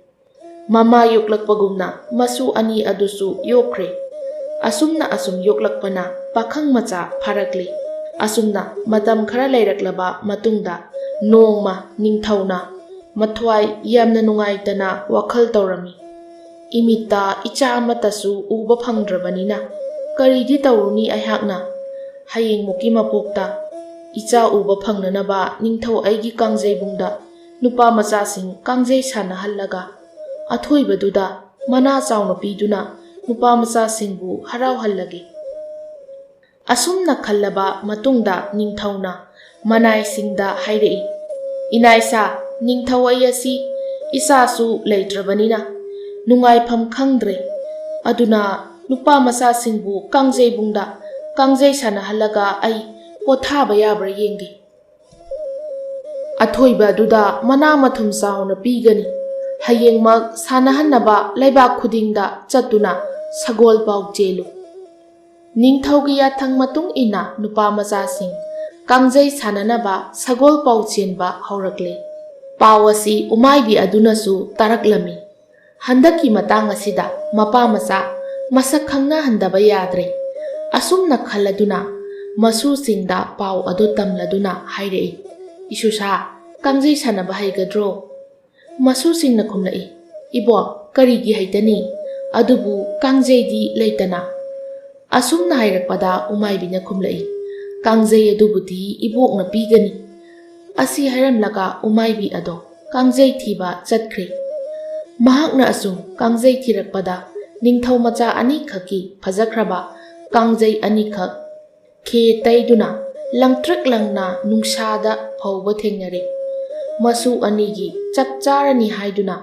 ꯃꯃꯥ ꯌꯣꯛꯂꯛꯄꯒꯨꯝꯅ ꯃꯁꯨ ꯑꯅꯤ ꯑꯗꯨꯁꯨ ꯌꯣꯛꯈ꯭ꯔꯦ꯫ ꯑꯁꯨꯝꯅ ꯑꯁꯨꯝ ꯌꯣꯛꯂꯛꯄꯅ ꯄꯥꯈꯪ ꯃꯆꯥ ꯐꯥꯔꯛꯂꯦ꯫ ꯑꯁꯨꯝꯅ ꯃꯇꯝ ꯈꯔ ꯂꯩꯔꯛꯂꯕ ꯃꯇꯨꯡꯗ ꯅꯣꯡꯃ ꯅꯤꯡꯊꯧꯅ ꯃꯊ꯭ꯋꯥꯏ ꯌꯥꯝꯅ ꯅꯨꯡꯉꯥꯏꯇꯅ ꯋꯥꯈꯜ ꯇꯧꯔꯝꯃꯤ꯫ "ꯏꯃꯤꯠꯇ ꯏꯆꯥ ꯑꯃꯠꯇꯁꯨ ꯎꯕ ꯐꯪꯗ꯭ꯔꯕꯅꯤꯅ ꯀꯔꯤꯗꯤ ꯇꯧꯔꯨꯅꯤ ꯑꯩꯍꯥꯛꯅ? ꯍꯌꯦꯡꯃꯨꯛꯀꯤ ꯃꯄꯣꯛꯇ ꯏꯆꯥ ꯎꯕ ꯐꯪꯅꯅꯕ ꯅꯤꯡꯊꯧ ꯑꯩꯒꯤ ꯀꯥꯡꯖꯩꯕꯨꯡꯗ ꯅꯨꯄꯥ ꯃꯆꯥꯁꯤꯡ ꯀꯥꯡꯖꯩ ꯁꯥꯟꯅꯍꯜꯂꯒ ꯑꯊꯣꯏꯕꯗꯨꯗ ꯃꯅꯥ ꯆꯥꯎꯅ ꯄꯤꯗꯨꯅ ꯅꯨꯄꯥ ꯃꯆꯥꯁꯤꯡꯕꯨ ꯍꯔꯥꯎꯍꯜꯂꯒꯦ"꯫ ꯑꯁꯨꯝꯅ ꯈꯜꯂꯕ ꯃꯇꯨꯡꯗ ꯅꯤꯡꯊꯧꯅ ꯃꯅꯥꯏꯁꯤꯡꯗ ꯍꯥꯏꯔꯛꯏ, "ꯏꯅꯥꯏꯁꯥ, ꯅꯤꯡꯊꯧ ꯑꯩ ꯑꯁꯤ ꯏꯆꯥꯁꯨ ꯂꯩꯇ꯭ꯔꯕꯅꯤꯅ ꯅꯨꯡꯉꯥꯏꯐꯝ ꯈꯪꯗ꯭ꯔꯦ꯫ ꯑꯗꯨꯅ ꯅꯨꯄꯥ ꯃꯆꯥꯁꯤꯡꯕꯨ ꯀꯥꯡꯖꯩꯕꯨꯡꯗ ꯀꯥꯡꯖꯩ ꯁꯥꯟꯅꯍꯜꯂꯒ ꯑꯩ ꯄꯣꯊꯥꯕ ꯌꯥꯕ꯭ꯔꯥ ꯌꯦꯡꯒꯦ"꯫ ꯑꯊꯣꯏꯕ ꯑꯗꯨꯗ ꯃꯅꯥ ꯃꯊꯨꯝ ꯆꯥꯎꯅ ꯄꯤꯒꯅꯤ꯫ ꯍꯌꯦꯡꯃꯛ ꯁꯥꯟꯅꯍꯟꯅꯕ ꯂꯩꯕꯥꯛ ꯈꯨꯗꯤꯡꯗ ꯆꯠꯇꯨꯅ ꯁꯒꯣꯜ ꯄꯥꯎ ꯆꯦꯜꯂꯨ꯫ ꯅꯤꯡꯊꯧꯒꯤ ꯌꯥꯊꯪ ꯃꯇꯨꯡ ꯏꯟꯅ ꯅꯨꯄꯥ ꯃꯆꯥꯁꯤꯡ ꯀꯥꯡꯖꯩ ꯁꯥꯟꯅꯅꯕ ꯁꯒꯣꯜ ꯄꯥꯎ ꯆꯦꯟꯕ ꯍꯧꯔꯛꯂꯦ꯫ ꯄꯥꯎ ꯑꯁꯤ ꯎꯃꯥꯏꯕꯤ ꯑꯗꯨꯅꯁꯨ ꯇꯥꯔꯛꯂꯝꯃꯤ꯫ ꯍꯟꯗꯛꯀꯤ ꯃꯇꯥꯡ ꯑꯁꯤꯗ ꯃꯄꯥ ꯃꯆꯥ ꯃꯁꯛ ꯈꯪꯅꯍꯟꯗꯕ ꯌꯥꯗ꯭ꯔꯦ꯫ ꯑꯁꯨꯝꯅ ꯈꯜꯂꯗꯨꯅ ꯃꯁꯨꯁꯤꯡꯗ ꯄꯥꯎ ꯑꯗꯨ ꯇꯝꯂꯗꯨꯅ ꯍꯥꯏꯔꯛꯏ, "ꯏꯁꯨꯁꯥ, "ꯀꯥꯡꯖꯩ ꯁꯥꯟꯅꯕ ꯍꯩꯒꯗ꯭ꯔꯣ?" ꯃꯁꯨꯁꯤꯡꯅ ꯈꯨꯝꯂꯛꯏ, "ꯏꯕꯣꯛ, ꯀꯔꯤꯒꯤ ꯍꯩꯇꯅꯤ? ꯑꯗꯨꯕꯨ ꯀꯥꯡꯖꯩꯗꯤ ꯂꯩꯇꯅ?" ꯑꯁꯨꯝꯅ ꯍꯥꯏꯔꯛꯄꯗ ꯎꯃꯥꯏꯕꯤꯅ ꯈꯨꯝꯂꯛꯏ, "ꯀꯥꯡꯖꯩ ꯑꯗꯨꯕꯨꯗꯤ ꯏꯕꯣꯛꯅ ꯄꯤꯒꯅꯤ"꯫ ꯑꯁꯤ ꯍꯥꯏꯔꯝꯂꯒ ꯎꯃꯥꯏꯕꯤ ꯑꯗꯣ ꯀꯥꯡꯖꯩ ꯊꯤꯕ ꯆꯠꯈ꯭ꯔꯦ꯫ ꯃꯍꯥꯛꯅ ꯑꯁꯨꯝ ꯀꯥꯡꯖꯩ ꯊꯤꯔꯛꯄꯗ ꯅꯤꯡꯊꯧ ꯃꯆꯥ ꯑꯅꯤꯈꯛꯀꯤ ꯐꯖꯈ꯭ꯔꯕ ꯀꯥꯡꯖꯩ ꯑꯅꯤꯈꯛ ꯈꯦ ꯇꯩꯗꯨꯅ ꯂꯪꯇ꯭ꯔꯤꯛ ꯂꯪꯅ ꯅꯨꯡꯁꯥꯗ ꯐꯧꯕ ꯊꯦꯡꯅꯔꯦ꯫ ꯃꯁꯨ ꯑꯅꯤꯒꯤ ꯆꯞ ꯆꯥꯔꯅꯤ ꯍꯥꯏꯗꯨꯅ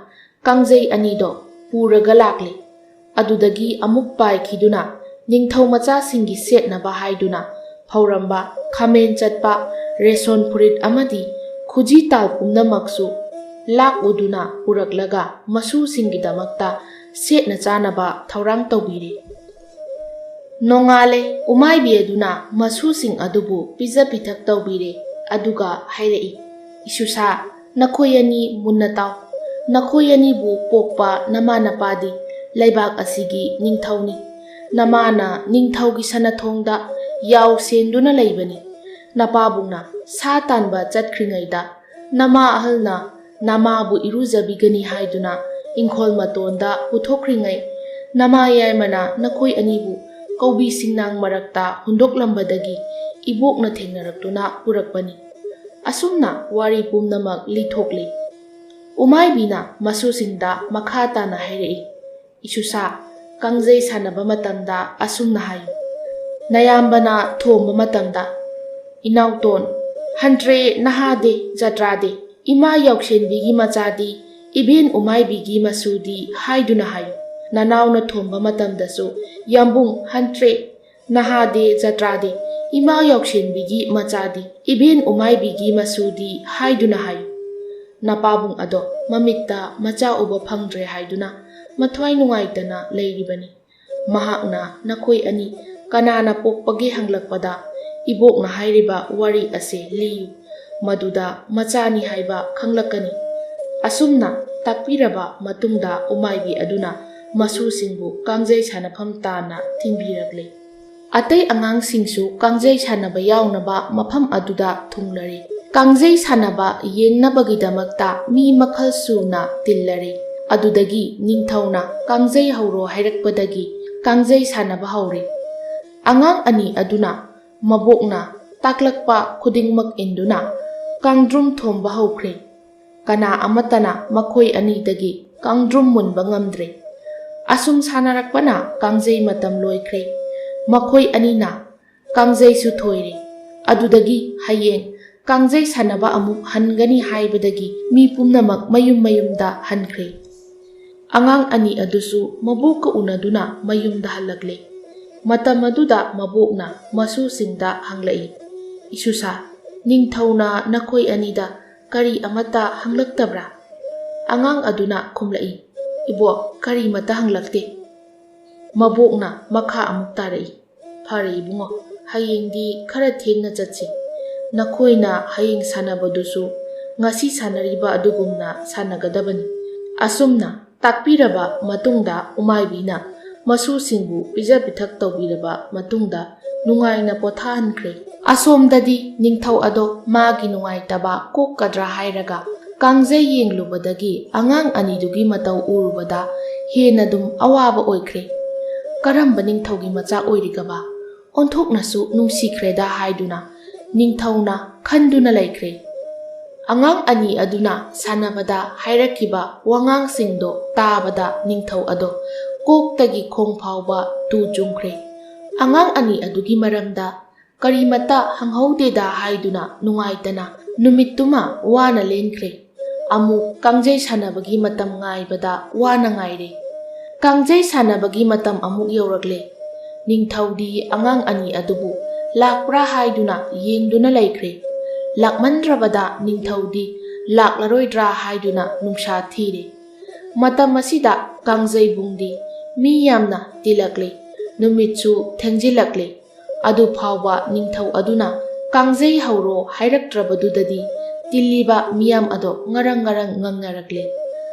ꯀꯥꯡꯖꯩ ꯑꯅꯤꯗꯣ ꯄꯨꯔꯒ ꯂꯥꯛꯂꯦ꯫ ꯑꯗꯨꯗꯒꯤ ꯑꯃꯨꯛ ꯄꯥꯏꯈꯤꯗꯨꯅ ꯅꯤꯡꯊꯧ ꯃꯆꯥꯁꯤꯡꯒꯤ ꯁꯦꯠꯅꯕ ꯍꯥꯏꯗꯨꯅ ꯐꯧꯔꯝꯕ ꯈꯥꯃꯦꯟ ꯆꯠꯄ ꯔꯦꯁꯣꯟ ꯐꯨꯔꯤꯠ ꯑꯃꯗꯤ ꯈꯨꯖꯤ ꯇꯥꯜ ꯄꯨꯝꯅꯃꯛꯁꯨ ꯂꯥꯛꯎꯗꯨꯅ ꯄꯨꯔꯛꯂꯒ ꯃꯁꯨꯁꯤꯡꯒꯤꯗꯃꯛꯇ ꯁꯦꯠꯅ ꯆꯥꯅꯕ ꯊꯧꯔꯥꯡ ꯇꯧꯕꯤꯔꯦ꯫ ꯅꯣꯡꯉꯥꯜꯂꯦ꯫ ꯎꯃꯥꯏꯕꯤ ꯑꯗꯨꯅ ꯃꯁꯨꯁꯤꯡ ꯑꯗꯨꯕꯨ ꯄꯤꯖ ꯄꯤꯊꯛ ꯇꯧꯕꯤꯔꯦ꯫ ꯑꯗꯨꯒ ꯍꯥꯏꯔꯛꯏ, "ꯏꯁꯨꯁꯥ, ꯅꯈꯣꯏ ꯑꯅꯤ ꯃꯨꯟꯅ ꯇꯥꯎ꯫ ꯅꯈꯣꯏ ꯑꯅꯤꯕꯨ ꯄꯣꯛꯄ ꯅꯃꯥ ꯅꯄꯥꯗꯤ ꯂꯩꯕꯥꯛ ꯑꯁꯤꯒꯤ ꯅꯤꯡꯊꯧꯅꯤ꯫ ꯅꯃꯥꯅ ꯅꯤꯡꯊꯧꯒꯤ ꯁꯅꯊꯣꯡꯗ ꯌꯥꯎ ꯁꯦꯟꯗꯨꯅ ꯂꯩꯕꯅꯤ꯫ ꯅꯄꯥꯕꯨꯡꯅ ꯁꯥ ꯇꯥꯟꯕ ꯆꯠꯈ꯭ꯔꯤꯉꯩꯗ ꯅꯃꯥ ꯑꯍꯜꯅ ꯅꯃꯥꯕꯨ ꯏꯔꯨꯖꯕꯤꯒꯅꯤ ꯍꯥꯏꯗꯨꯅ ꯏꯪꯈꯣꯜ ꯃꯇꯣꯟꯗ ꯄꯨꯊꯣꯛꯈ꯭ꯔꯤꯉꯩ, ꯅꯃꯥ ꯌꯥꯏꯃꯅ ꯅꯈꯣꯏ ꯑꯅꯤꯕꯨ ꯀꯧꯕꯤ ꯁꯤꯡꯅꯥꯡ ꯃꯔꯛꯇ ꯍꯨꯟꯗꯣꯛꯂꯝꯕꯗꯒꯤ ꯏꯕꯣꯛꯅ ꯊꯦꯡꯅꯔꯛꯇꯨꯅ ꯄꯨꯔꯛꯄꯅꯤ"꯫ ꯑꯁꯨꯝꯅ ꯋꯥꯔꯤ ꯄꯨꯝꯅꯃꯛ ꯂꯤꯊꯣꯛꯂꯤ꯫ ꯎꯃꯥꯏꯕꯤꯅ ꯃꯁꯨꯁꯤꯡꯗ ꯃꯈꯥ ꯇꯥꯅ ꯍꯥꯏꯔꯛꯏ, "ꯏꯁꯨꯁꯥ, ꯀꯥꯡꯖꯩ ꯁꯥꯟꯅꯕ ꯃꯇꯝꯗ ꯑꯁꯨꯝꯅ ꯍꯥꯏꯌꯨ꯫ ꯅꯌꯥꯝꯕꯅ ꯊꯣꯝꯕ ꯃꯇꯝꯗ, 'ꯏꯅꯥꯎꯇꯣꯟ, ꯍꯟꯇ꯭ꯔꯦ ꯅꯍꯥꯗꯦ ꯖꯇ꯭ꯔꯥꯗꯦ, ꯏꯃꯥ ꯌꯥꯎꯁꯦꯟꯕꯤꯒꯤ ꯃꯆꯥꯗꯤ, ꯏꯕꯦꯟ ꯎꯃꯥꯏꯕꯤꯒꯤ ꯃꯁꯨꯗꯤ' ꯍꯥꯏꯗꯨꯅ ꯍꯥꯏꯌꯨ꯫ ꯅꯅꯥꯎꯅ ꯊꯣꯝꯕ ꯃꯇꯝꯗꯁꯨ, 'ꯌꯥꯝꯕꯨꯡ, ꯍꯟꯇ꯭ꯔꯦ ꯅꯍꯥꯗꯦ ꯖꯇ꯭ꯔꯥꯗꯦ, ꯏꯃꯥ ꯌꯥꯎꯁꯦꯟꯕꯤꯒꯤ ꯃꯆꯥꯗꯤ, ꯏꯕꯦꯟ ꯎꯃꯥꯏꯕꯤꯒꯤ ꯃꯁꯨꯗꯤ' ꯍꯥꯏꯗꯨꯅ ꯍꯥꯏꯌꯨ꯫ ꯅꯄꯥꯕꯨꯡ ꯑꯗꯣ ꯃꯃꯤꯠꯇ ꯃꯆꯥ ꯎꯕ ꯐꯪꯗ꯭ꯔꯦ ꯍꯥꯏꯗꯨꯅ ꯃꯊ꯭ꯋꯥꯏ ꯅꯨꯡꯉꯥꯏꯇꯅ ꯂꯩꯔꯤꯕꯅꯤ꯫ ꯃꯍꯥꯛꯅ ꯅꯈꯣꯏ ꯑꯅꯤ ꯀꯅꯥꯅ ꯄꯣꯛꯄꯒꯦ ꯍꯪꯂꯛꯄꯗ, ꯏꯕꯣꯛꯅ ꯍꯥꯏꯔꯤꯕ ꯋꯥꯔꯤ ꯑꯁꯦ ꯂꯤꯌꯨ, ꯃꯗꯨꯗ ꯃꯆꯥꯅꯤ ꯍꯥꯏꯕ ꯈꯪꯂꯛꯀꯅꯤ"꯫ ꯑꯁꯨꯝꯅ ꯇꯥꯛꯄꯤꯔꯕ ꯃꯇꯨꯡꯗ ꯎꯃꯥꯏꯕꯤ ꯑꯗꯨꯅ ꯃꯁꯨꯁꯤꯡꯕꯨ ꯀꯥꯡꯖꯩ ꯁꯥꯟꯅꯐꯝ ꯇꯥꯟꯅ ꯊꯤꯟꯕꯤꯔꯛꯂꯦ꯫ ꯑꯇꯩ ꯑꯉꯥꯡꯁꯤꯡꯁꯨ ꯀꯥꯡꯖꯩ ꯁꯥꯟꯅꯕ ꯌꯥꯎꯅꯕ ꯃꯐꯝ ꯑꯗꯨꯗ ꯊꯨꯡꯂꯔꯦ꯫ ꯀꯥꯡꯖꯩ ꯁꯥꯟꯅꯕ ꯌꯦꯡꯅꯕꯒꯤꯗꯃꯛꯇ ꯃꯤ ꯃꯈꯜ ꯁꯨꯅ ꯇꯤꯜꯂꯔꯦ꯫ ꯑꯗꯨꯗꯒꯤ ꯅꯤꯡꯊꯧꯅ "ꯀꯥꯡꯖꯩ ꯍꯧꯔꯣ" ꯍꯥꯏꯔꯛꯄꯗꯒꯤ ꯀꯥꯡꯖꯩ ꯁꯥꯟꯅꯕ ꯍꯧꯔꯦ꯫ ꯑꯉꯥꯡ ꯑꯅꯤ ꯑꯗꯨꯅ ꯃꯕꯣꯛꯅ ꯇꯥꯛꯂꯛꯄ ꯈꯨꯗꯤꯡꯃꯛ ꯏꯟꯗꯨꯅ ꯀꯥꯡꯗ꯭ꯔꯨꯝ ꯊꯣꯝꯕ ꯍꯧꯈ꯭ꯔꯦ꯫ ꯀꯅꯥ ꯑꯃꯠꯇꯅ ꯃꯈꯣꯏ ꯑꯅꯤꯗꯒꯤ ꯀꯥꯡꯗ꯭ꯔꯨꯝ ꯃꯨꯟꯕ ꯉꯝꯗ꯭ꯔꯦ꯫ ꯑꯁꯨꯝ ꯁꯥꯟꯅꯔꯛꯄꯅ ꯀꯥꯡꯖꯩ ꯃꯇꯝ ꯂꯣꯏꯈ꯭ꯔꯦ꯫ ꯃꯈꯣꯏ ꯑꯅꯤꯅ ꯀꯥꯡꯖꯩꯁꯨ ꯊꯣꯏꯔꯦ꯫ ꯑꯗꯨꯗꯒꯤ ꯍꯌꯦꯡ ꯀꯥꯡꯖꯩ ꯁꯥꯟꯅꯕ ꯑꯃꯨꯛ ꯍꯟꯒꯅꯤ ꯍꯥꯏꯕꯗꯒꯤ ꯃꯤ ꯄꯨꯝꯅꯃꯛ ꯃꯌꯨꯝ ꯃꯌꯨꯝꯗ ꯍꯟꯈ꯭ꯔꯦ꯫ ꯑꯉꯥꯡ ꯑꯅꯤ ꯑꯗꯨꯁꯨ ꯃꯕꯣꯛꯀ ꯎꯅꯗꯨꯅ ꯃꯌꯨꯝꯗ ꯍꯜꯂꯛꯂꯦ꯫ ꯃꯇꯝ ꯑꯗꯨꯗ ꯃꯕꯣꯛꯅ ꯃꯁꯨꯁꯤꯡꯗ ꯍꯪꯂꯛꯏ, "ꯏꯁꯨꯁꯥ, ꯅꯤꯡꯊꯧꯅ ꯅꯈꯣꯏ ꯑꯅꯤꯗ ꯀꯔꯤ ꯑꯃꯠꯇ ꯍꯪꯂꯛꯇꯕ꯭ꯔꯥ?" ꯑꯉꯥꯡ ꯑꯗꯨꯅ ꯈꯨꯝꯂꯛꯏ, "ꯏꯕꯣꯛ, ꯀꯔꯤꯃꯠꯇ ꯍꯪꯂꯛꯇꯦ꯫" ꯃꯕꯣꯛꯅ ꯃꯈꯥ ꯑꯃꯨꯛ ꯇꯥꯔꯛꯏ, "ꯐꯔꯦ ꯏꯕꯨꯡꯉꯣ, ꯍꯌꯦꯡꯗꯤ ꯈꯔ ꯊꯦꯡꯅ ꯆꯠꯁꯤ꯫ ꯅꯈꯣꯏꯅ ꯍꯌꯦꯡ ꯁꯥꯟꯅꯕꯗꯨꯁꯨ ꯉꯁꯤ ꯁꯥꯟꯅꯔꯤꯕ ꯑꯗꯨꯒꯨꯝꯅ ꯁꯥꯟꯅꯒꯗꯕꯅꯤ꯫" ꯑꯁꯨꯝꯅ ꯇꯥꯛꯄꯤꯔꯕ ꯃꯇꯨꯡꯗ ꯎꯃꯥꯏꯕꯤꯅ ꯃꯁꯨꯁꯤꯡꯕꯨ ꯄꯤꯖ ꯄꯤꯊꯛ ꯇꯧꯕꯤꯔꯕ ꯃꯇꯨꯡꯗ ꯅꯨꯡꯉꯥꯏꯅ ꯄꯣꯊꯥꯍꯟꯈ꯭ꯔꯦ꯫ ꯑꯁꯣꯝꯗꯗꯤ ꯅꯤꯡꯊꯧ ꯑꯗꯣ ꯃꯥꯒꯤ ꯅꯨꯡꯉꯥꯏꯇꯕ ꯀꯣꯛꯀꯗ꯭ꯔꯥ ꯍꯥꯏꯔꯒ ꯀꯥꯡꯖꯩ ꯌꯦꯡꯂꯨꯕꯗꯒꯤ ꯑꯉꯥꯡ ꯑꯅꯤꯗꯨꯒꯤ ꯃꯇꯧ ꯎꯔꯨꯕꯗ ꯍꯦꯟꯅ ꯑꯗꯨꯝ ꯑꯋꯥꯕ ꯑꯣꯏꯈ꯭ꯔꯦ꯫ "ꯀꯔꯝꯕ ꯅꯤꯡꯊꯧꯒꯤ ꯃꯆꯥ ꯑꯣꯏꯔꯤꯒꯕ? ꯑꯣꯟꯊꯣꯛꯅꯁꯨ ꯅꯨꯡꯁꯤꯈ꯭ꯔꯦꯗ" ꯍꯥꯏꯗꯨꯅ ꯅꯤꯡꯊꯧꯅ ꯈꯟꯗꯨꯅ ꯂꯩꯈ꯭ꯔꯦ꯫ ꯑꯉꯥꯡ ꯑꯅꯤ ꯑꯗꯨꯅ ꯁꯥꯟꯅꯕꯗ ꯍꯥꯏꯔꯛꯈꯤꯕ ꯋꯥꯉꯥꯡꯁꯤꯡꯗꯣ ꯇꯥꯕꯗ ꯅꯤꯡꯊꯧ ꯑꯗꯣ ꯀꯣꯛꯇꯒꯤ ꯈꯣꯡ ꯐꯥꯎꯕ ꯇꯨ ꯆꯨꯡꯈ꯭ꯔꯦ꯫ ꯑꯉꯥꯡ ꯑꯅꯤ ꯑꯗꯨꯒꯤ ꯃꯔꯝꯗ ꯀꯔꯤꯃꯠꯇ ꯍꯪꯍꯧꯗꯦꯗ ꯍꯥꯏꯗꯨꯅ ꯅꯨꯡꯉꯥꯏꯇꯅ ꯅꯨꯃꯤꯠꯇꯨꯃ ꯋꯥꯅ ꯂꯦꯟꯈ꯭ꯔꯦ꯫ ꯑꯃꯨꯛ ꯀꯥꯡꯖꯩ ꯁꯥꯟꯅꯕꯒꯤ ꯃꯇꯝ ꯉꯥꯏꯕꯗ ꯋꯥꯅ ꯉꯥꯏꯔꯦ꯫ ꯀꯥꯡꯖꯩ ꯁꯥꯟꯅꯕꯒꯤ ꯃꯇꯝ ꯑꯃꯨꯛ ꯌꯧꯔꯛꯂꯦ꯫ ꯅꯤꯡꯊꯧꯗꯤ ꯑꯉꯥꯡ ꯑꯅꯤ ꯑꯗꯨꯕꯨ ꯂꯥꯛꯄ꯭ꯔꯥ ꯍꯥꯏꯗꯨꯅ ꯌꯦꯡꯗꯨꯅ ꯂꯩꯈ꯭ꯔꯦ꯫ ꯂꯥꯛꯃꯟꯗ꯭ꯔꯕꯗ ꯅꯤꯡꯊꯧꯗꯤ ꯂꯥꯛꯂꯔꯣꯏꯗ꯭ꯔꯥ ꯍꯥꯏꯗꯨꯅ ꯅꯨꯡꯁꯥ ꯊꯤꯔꯦ꯫ ꯃꯇꯝ ꯑꯁꯤꯗ ꯀꯥꯡꯖꯩꯕꯨꯡꯗꯤ ꯃꯤ ꯌꯥꯝꯅ ꯇꯤꯜꯂꯛꯂꯦ꯫ ꯅꯨꯃꯤꯠꯁꯨ ꯊꯦꯡꯖꯤꯜꯂꯛꯂꯦ꯫ ꯑꯗꯨ ꯐꯥꯎꯕ ꯅꯤꯡꯊꯧ ꯑꯗꯨꯅ "ꯀꯥꯡꯖꯩ ꯍꯧꯔꯣ" ꯍꯥꯏꯔꯛꯇ꯭ꯔꯕꯗꯨꯗꯗꯤ ꯇꯤꯜꯂꯤꯕ ꯃꯤꯌꯥꯝ ꯑꯗꯣ ꯉꯔꯪ ꯉꯔꯪ ꯉꯪꯅꯔꯛꯂꯦ꯫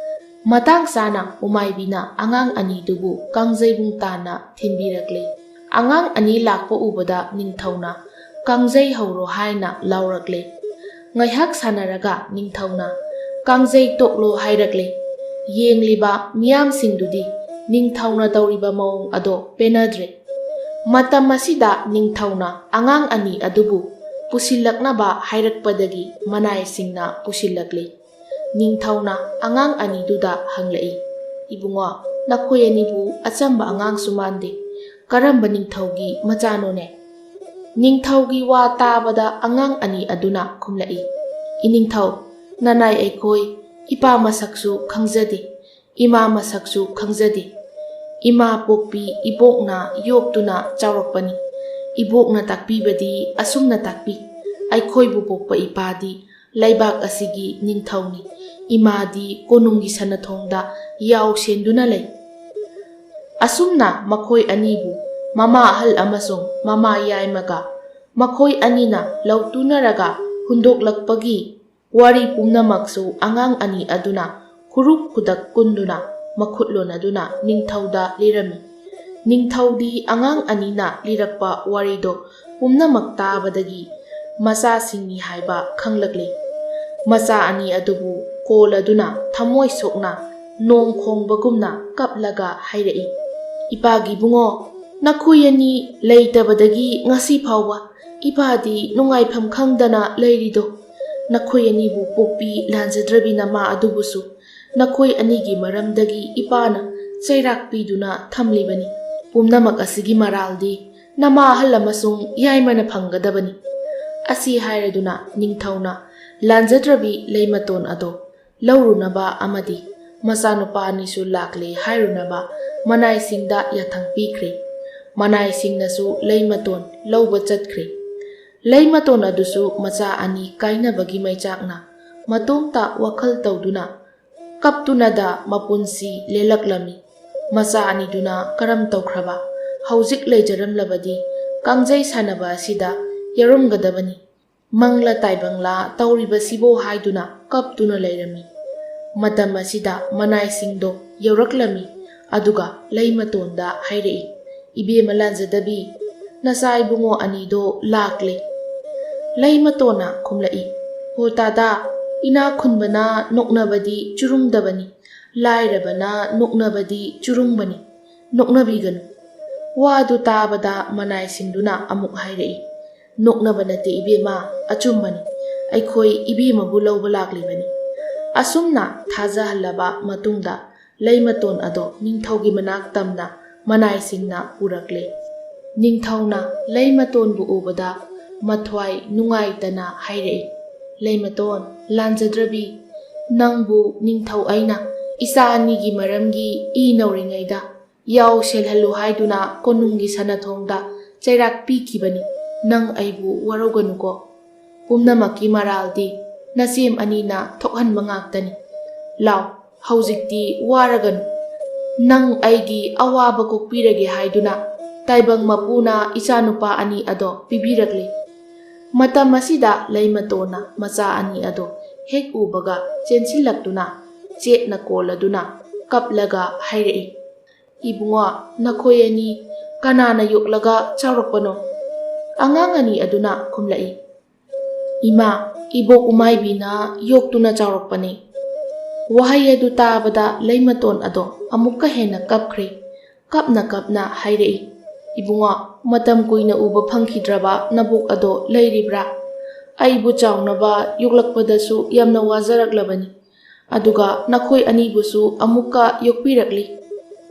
ꯃꯇꯥꯡ ꯆꯥꯅ ꯎꯃꯥꯏꯕꯤꯅ ꯑꯉꯥꯡ ꯑꯅꯤꯗꯨꯕꯨ ꯀꯥꯡꯖꯩꯕꯨꯡ ꯇꯥꯟꯅ ꯊꯤꯟꯕꯤꯔꯛꯂꯦ꯫ ꯑꯉꯥꯡ ꯑꯅꯤ ꯂꯥꯛꯄ ꯎꯕꯗ ꯅꯤꯡꯊꯧꯅ "ꯀꯥꯡꯖꯩ ꯍꯧꯔꯣ" ꯍꯥꯏꯅ ꯂꯥꯎꯔꯛꯂꯦ꯫ ꯉꯥꯏꯍꯥꯛ ꯁꯥꯟꯅꯔꯒ ꯅꯤꯡꯊꯧꯅ "ꯀꯥꯡꯖꯩ ꯇꯣꯛꯂꯣ" ꯍꯥꯏꯔꯛꯂꯦ꯫ ꯌꯦꯡꯂꯤꯕ ꯃꯤꯌꯥꯝꯁꯤꯡꯗꯨꯗꯤ ꯅꯤꯡꯊꯧꯅ ꯇꯧꯔꯤꯕ ꯃꯑꯣꯡ ꯑꯗꯣ ꯄꯦꯟꯅꯗ꯭ꯔꯦ꯫ ꯃꯇꯝ ꯑꯁꯤꯗ ꯅꯤꯡꯊꯧꯅ ꯑꯉꯥꯡ ꯑꯅꯤ ꯑꯗꯨꯕꯨ ꯄꯨꯁꯤꯜꯂꯛꯅꯕ ꯍꯥꯏꯔꯛꯄꯗꯒꯤ ꯃꯅꯥꯏꯁꯤꯡꯅ ꯄꯨꯁꯤꯜꯂꯛꯂꯦ꯫ ꯅꯤꯡꯊꯧꯅ ꯑꯉꯥꯡ ꯑꯅꯤꯗꯨꯗ ꯍꯪꯂꯛꯏ, "ꯏꯕꯨꯡꯉꯣ, ꯅꯈꯣꯏ ꯑꯅꯤꯕꯨ ꯑꯆꯝꯕ ꯑꯉꯥꯡꯁꯨ ꯃꯥꯟꯗꯦ꯫ ꯀꯔꯝꯕ ꯅꯤꯡꯊꯧꯒꯤ ꯃꯆꯥꯅꯣꯅꯦ?" ꯅꯤꯡꯊꯧꯒꯤ ꯋꯥ ꯇꯥꯕꯗ ꯑꯉꯥꯡ ꯑꯅꯤ ꯑꯗꯨꯅ ꯈꯨꯝꯂꯛꯏ, "ꯏꯅꯤꯡꯊꯧ, ꯅꯅꯥꯏ ꯑꯩꯈꯣꯏ ꯏꯄꯥ ꯃꯁꯛꯁꯨ ꯈꯪꯖꯗꯦ, ꯏꯃꯥ ꯃꯁꯛꯁꯨ ꯈꯪꯖꯗꯦ꯫ ꯏꯃꯥ ꯄꯣꯛꯄꯤ ꯏꯕꯣꯛꯅ ꯌꯣꯛꯇꯨꯅ ꯆꯥꯎꯔꯛꯄꯅꯤ꯫ ꯏꯕꯣꯛꯅ ꯇꯥꯛꯄꯤꯕꯗꯤ ꯑꯁꯨꯝꯅ ꯇꯥꯛꯄꯤ, ꯑꯩꯈꯣꯏꯕꯨ ꯄꯣꯛꯄ ꯏꯄꯥꯗꯤ ꯂꯩꯕꯥꯛ ꯑꯁꯤꯒꯤ ꯅꯤꯡꯊꯧꯅꯤ꯫ ꯏꯃꯥꯗꯤ ꯀꯣꯅꯨꯡꯒꯤ ꯁꯅꯊꯣꯡꯗ ꯌꯥꯎ ꯁꯦꯟꯗꯨꯅ ꯂꯩ꯫" ꯑꯁꯨꯝꯅ ꯃꯈꯣꯏ ꯑꯅꯤꯕꯨ ꯃꯃꯥ ꯑꯍꯜ ꯑꯃꯁꯨꯡ ꯃꯃꯥ ꯌꯥꯏꯃꯒ ꯃꯈꯣꯏ ꯑꯅꯤꯅ ꯂꯧꯇꯨꯅꯔꯒ ꯍꯨꯟꯗꯣꯛꯂꯛꯄꯒꯤ ꯋꯥꯔꯤ ꯄꯨꯝꯅꯃꯛꯁꯨ ꯑꯉꯥꯡ ꯑꯅꯤ ꯑꯗꯨꯅ ꯈꯨꯔꯨꯞ ꯈꯨꯗꯛ ꯀꯨꯟꯗꯨꯅ ꯃꯈꯨꯠ ꯂꯣꯟꯅꯗꯨꯅ ꯅꯤꯡꯊꯧꯗ ꯂꯤꯔꯝꯃꯤ꯫ ꯅꯤꯡꯊꯧꯗꯤ ꯑꯉꯥꯡ ꯑꯅꯤꯅ ꯂꯤꯔꯛꯄ ꯋꯥꯔꯤꯗꯣ ꯄꯨꯝꯅꯃꯛ ꯇꯥꯕꯗꯒꯤ ꯃꯆꯥꯁꯤꯡꯅꯤ ꯍꯥꯏꯕ ꯈꯪꯂꯛꯂꯦ꯫ ꯃꯆꯥ ꯑꯅꯤ ꯑꯗꯨꯕꯨ ꯀꯣꯜꯂꯗꯨꯅ ꯊꯃꯣꯏ ꯁꯣꯛꯅ ꯅꯣꯡ ꯈꯣꯡꯕꯒꯨꯝꯅ ꯀꯞꯂꯒ ꯍꯥꯏꯔꯛꯏ, "ꯏꯄꯥꯒꯤ ꯏꯕꯨꯡꯉꯣ, ꯅꯈꯣꯏ ꯑꯅꯤ ꯂꯩꯇꯕꯗꯒꯤ ꯉꯁꯤ ꯐꯥꯎꯕ ꯏꯄꯥꯗꯤ ꯅꯨꯡꯉꯥꯏꯐꯝ ꯈꯪꯗꯅ ꯂꯩꯔꯤꯗꯣ꯫ ꯅꯈꯣꯏ ꯑꯅꯤꯕꯨ ꯄꯣꯛꯄꯤ ꯂꯥꯟꯖꯗ꯭ꯔꯕꯤ ꯅꯃꯥ ꯑꯗꯨꯕꯨꯁꯨ ꯅꯈꯣꯏ ꯑꯅꯤꯒꯤ ꯃꯔꯝꯗꯒꯤ ꯏꯄꯥꯅ ꯆꯩꯔꯥꯛ ꯄꯤꯗꯨꯅ ꯊꯝꯂꯤꯕꯅꯤ꯫ ꯄꯨꯝꯅꯃꯛ ꯑꯁꯤꯒꯤ ꯃꯔꯥꯜꯗꯤ ꯅꯃꯥ ꯑꯍꯜ ꯑꯃꯁꯨꯡ ꯌꯥꯏꯃꯅ ꯐꯪꯒꯗꯕꯅꯤ꯫" ꯑꯁꯤ ꯍꯥꯏꯔꯗꯨꯅ ꯅꯤꯡꯊꯧꯅ ꯂꯥꯟꯖꯗ꯭ꯔꯕꯤ ꯂꯩꯃꯇꯣꯟ ꯑꯗꯣ ꯂꯧꯔꯨꯅꯕ ꯑꯃꯗꯤ ꯃꯆꯥꯅꯨꯄꯥ ꯑꯅꯤꯁꯨ ꯂꯥꯛꯂꯦ ꯍꯥꯏꯔꯨꯅꯕ ꯃꯅꯥꯏꯁꯤꯡꯗ ꯌꯥꯊꯪ ꯄꯤꯈ꯭ꯔꯦ꯫ ꯃꯅꯥꯏꯁꯤꯡꯅꯁꯨ ꯂꯩꯃꯇꯣꯟ ꯂꯧꯕ ꯆꯠꯈ꯭ꯔꯦ꯫ ꯂꯩꯃꯇꯣꯟ ꯑꯗꯨꯁꯨ ꯃꯆꯥ ꯑꯅꯤ ꯀꯥꯏꯅꯕꯒꯤ ꯃꯩꯆꯥꯛꯅ ꯃꯇꯣꯝꯇ ꯋꯥꯈꯜ ꯇꯧꯗꯨꯅ ꯀꯞꯇꯨꯅꯗ ꯃꯄꯨꯟꯁꯤ ꯂꯦꯜꯂꯛꯂꯝꯃꯤ꯫ ꯃꯆꯥ ꯑꯅꯤꯗꯨꯅ ꯀꯔꯝ ꯇꯧꯈ꯭ꯔꯕ? ꯍꯧꯖꯤꯛ ꯂꯩꯖꯔꯝꯂꯕꯗꯤ ꯀꯥꯡꯖꯩ ꯁꯥꯟꯅꯕ ꯑꯁꯤꯗ ꯌꯥꯎꯔꯝꯒꯗꯕꯅꯤ꯫ ꯃꯪꯂꯥ ꯇꯥꯏꯕꯪꯂꯥ ꯇꯧꯔꯤꯕꯁꯤꯕꯣ ꯍꯥꯏꯗꯨꯅ ꯀꯞꯇꯨꯅ ꯂꯩꯔꯝꯃꯤ꯫ ꯃꯇꯝ ꯑꯁꯤꯗ ꯃꯅꯥꯏꯁꯤꯡꯗꯣ ꯌꯧꯔꯛꯂꯝꯃꯤ꯫ ꯑꯗꯨꯒ ꯂꯩꯃꯇꯣꯟꯗ ꯍꯥꯏꯔꯛꯏ, "ꯏꯕꯦꯝꯃ ꯂꯥꯟꯖꯗꯕꯤ, ꯅꯆꯥ ꯏꯕꯨꯡꯉꯣ ꯑꯅꯤꯗꯣ ꯂꯥꯛꯂꯦ꯫" ꯂꯩꯃꯇꯣꯟꯅ ꯈꯨꯝꯂꯛꯏ, ꯍꯣ ꯇꯥꯗꯥ, ꯏꯅꯥꯛ ꯈꯨꯟꯕꯅ ꯅꯣꯛꯅꯕꯗꯤ ꯆꯨꯔꯨꯡꯗꯕꯅꯤ, ꯂꯥꯏꯔꯕꯅ ꯅꯣꯛꯅꯕꯗꯤ ꯆꯨꯔꯨꯡꯕꯅꯤ, ꯅꯣꯛꯅꯕꯤꯒꯅꯨ꯫ ꯋꯥꯗꯨ ꯇꯥꯕꯗ ꯃꯅꯥꯏꯁꯤꯡꯗꯨꯅ ꯑꯃꯨꯛ ꯍꯥꯏꯔꯛꯏ, "ꯅꯣꯛꯅꯕ ꯅꯠꯇꯦ ꯏꯕꯦꯝꯃ, ꯑꯆꯨꯝꯕꯅꯤ꯫ ꯑꯩꯈꯣꯏ ꯏꯕꯦꯝꯃꯕꯨ ꯂꯧꯕ ꯂꯥꯛꯂꯤꯕꯅꯤ꯫" ꯑꯁꯨꯝꯅ ꯊꯥꯖꯍꯜꯂꯕ ꯃꯇꯨꯡꯗ ꯂꯩꯃꯇꯣꯟ ꯑꯗꯣ ꯅꯤꯡꯊꯧꯒꯤ ꯃꯅꯥꯛ ꯇꯝꯅ ꯃꯅꯥꯏꯁꯤꯡꯅ ꯄꯨꯔꯛꯂꯦ꯫ ꯅꯤꯡꯊꯧꯅ ꯂꯩꯃꯇꯣꯟꯕꯨ ꯎꯕꯗ ꯃꯊ꯭ꯋꯥꯏ ꯅꯨꯡꯉꯥꯏꯇꯅ ꯍꯥꯏꯔꯛꯏ, "ꯂꯩꯃꯇꯣꯟ, ꯂꯥꯟꯖꯗ꯭ꯔꯕꯤ, ꯅꯪꯕꯨ ꯅꯤꯡꯊꯧ ꯑꯩꯅ ꯏꯆꯥ ꯑꯅꯤꯒꯤ ꯃꯔꯝꯒꯤ ꯏ ꯅꯧꯔꯤꯉꯩꯗ ꯌꯥꯎ ꯁꯦꯜꯍꯜꯂꯨ ꯍꯥꯏꯗꯨꯅ ꯀꯣꯅꯨꯡꯒꯤ ꯁꯅꯥꯊꯣꯡꯗ ꯆꯩꯔꯥꯛ ꯄꯤꯈꯤꯕꯅꯤ꯫ ꯅꯪ ꯑꯩꯕꯨ ꯋꯥꯔꯧꯒꯅꯨꯀꯣ꯫ ꯄꯨꯝꯅꯃꯛꯀꯤ ꯃꯔꯥꯜꯗꯤ ꯅꯆꯦꯝ ꯑꯅꯤꯅ ꯊꯣꯛꯍꯟꯕ ꯉꯥꯛꯇꯅꯤ꯫ ꯂꯥꯎ, ꯍꯧꯖꯤꯛꯇꯤ ꯋꯥꯔꯒꯅꯨ꯫ ꯅꯪ ꯑꯩꯒꯤ ꯑꯋꯥꯕ ꯀꯣꯛꯄꯤꯔꯒꯦ ꯍꯥꯏꯗꯨꯅ ꯇꯥꯏꯕꯪ ꯃꯄꯨꯅ ꯏꯆꯥꯅꯨꯄꯥ ꯑꯅꯤ ꯑꯗꯣ ꯄꯤꯕꯤꯔꯛꯂꯤ꯫" ꯃꯇꯝ ꯑꯁꯤꯗ ꯂꯩꯃꯇꯣꯟꯅ ꯃꯆꯥ ꯑꯅꯤ ꯑꯗꯣ ꯍꯦꯛ ꯎꯕꯒ ꯆꯦꯟꯁꯤꯜꯂꯛꯇꯨꯅ ꯆꯦꯠꯅ ꯀꯣꯜꯂꯗꯨꯅ ꯀꯞꯂꯒ ꯍꯥꯏꯔꯛꯏ, "ꯏꯕꯨꯡꯉꯣ, ꯅꯈꯣꯏ ꯑꯅꯤ ꯀꯅꯥꯅ ꯌꯣꯛꯂꯒ ꯆꯥꯎꯔꯛꯄꯅꯣ?" ꯑꯉꯥꯡ ꯑꯅꯤ ꯑꯗꯨꯅ ꯈꯨꯝꯂꯛꯏ, "ꯏꯃꯥ, ꯏꯕꯣꯛ ꯎꯃꯥꯏꯕꯤꯅ ꯌꯣꯛꯇꯨꯅ ꯆꯥꯎꯔꯛꯄꯅꯤ꯫" ꯋꯥꯍꯩ ꯑꯗꯨ ꯇꯥꯕꯗ ꯂꯩꯃꯇꯣꯟ ꯑꯗꯣ ꯑꯃꯨꯛꯀ ꯍꯦꯟꯅ ꯀꯞꯈ꯭ꯔꯦ꯫ ꯀꯞꯅ ꯀꯞꯅ ꯍꯥꯏꯔꯛꯏ, "ꯏꯕꯨꯡꯉꯣ, ꯃꯇꯝ ꯀꯨꯏꯅ ꯎꯕ ꯐꯪꯈꯤꯗ꯭ꯔꯕ ꯅꯕꯣꯛ ꯑꯗꯣ ꯂꯩꯔꯤꯕ꯭ꯔꯥ? ꯑꯩꯕꯨ ꯆꯥꯎꯅꯕ ꯌꯣꯛꯂꯛꯄꯗꯁꯨ ꯌꯥꯝꯅ ꯋꯥꯖꯔꯛꯂꯕꯅꯤ꯫ ꯑꯗꯨꯒ ꯅꯈꯣꯏ ꯑꯅꯤꯕꯨꯁꯨ ꯑꯃꯨꯛꯀ ꯌꯣꯛꯄꯤꯔꯛꯂꯤ꯫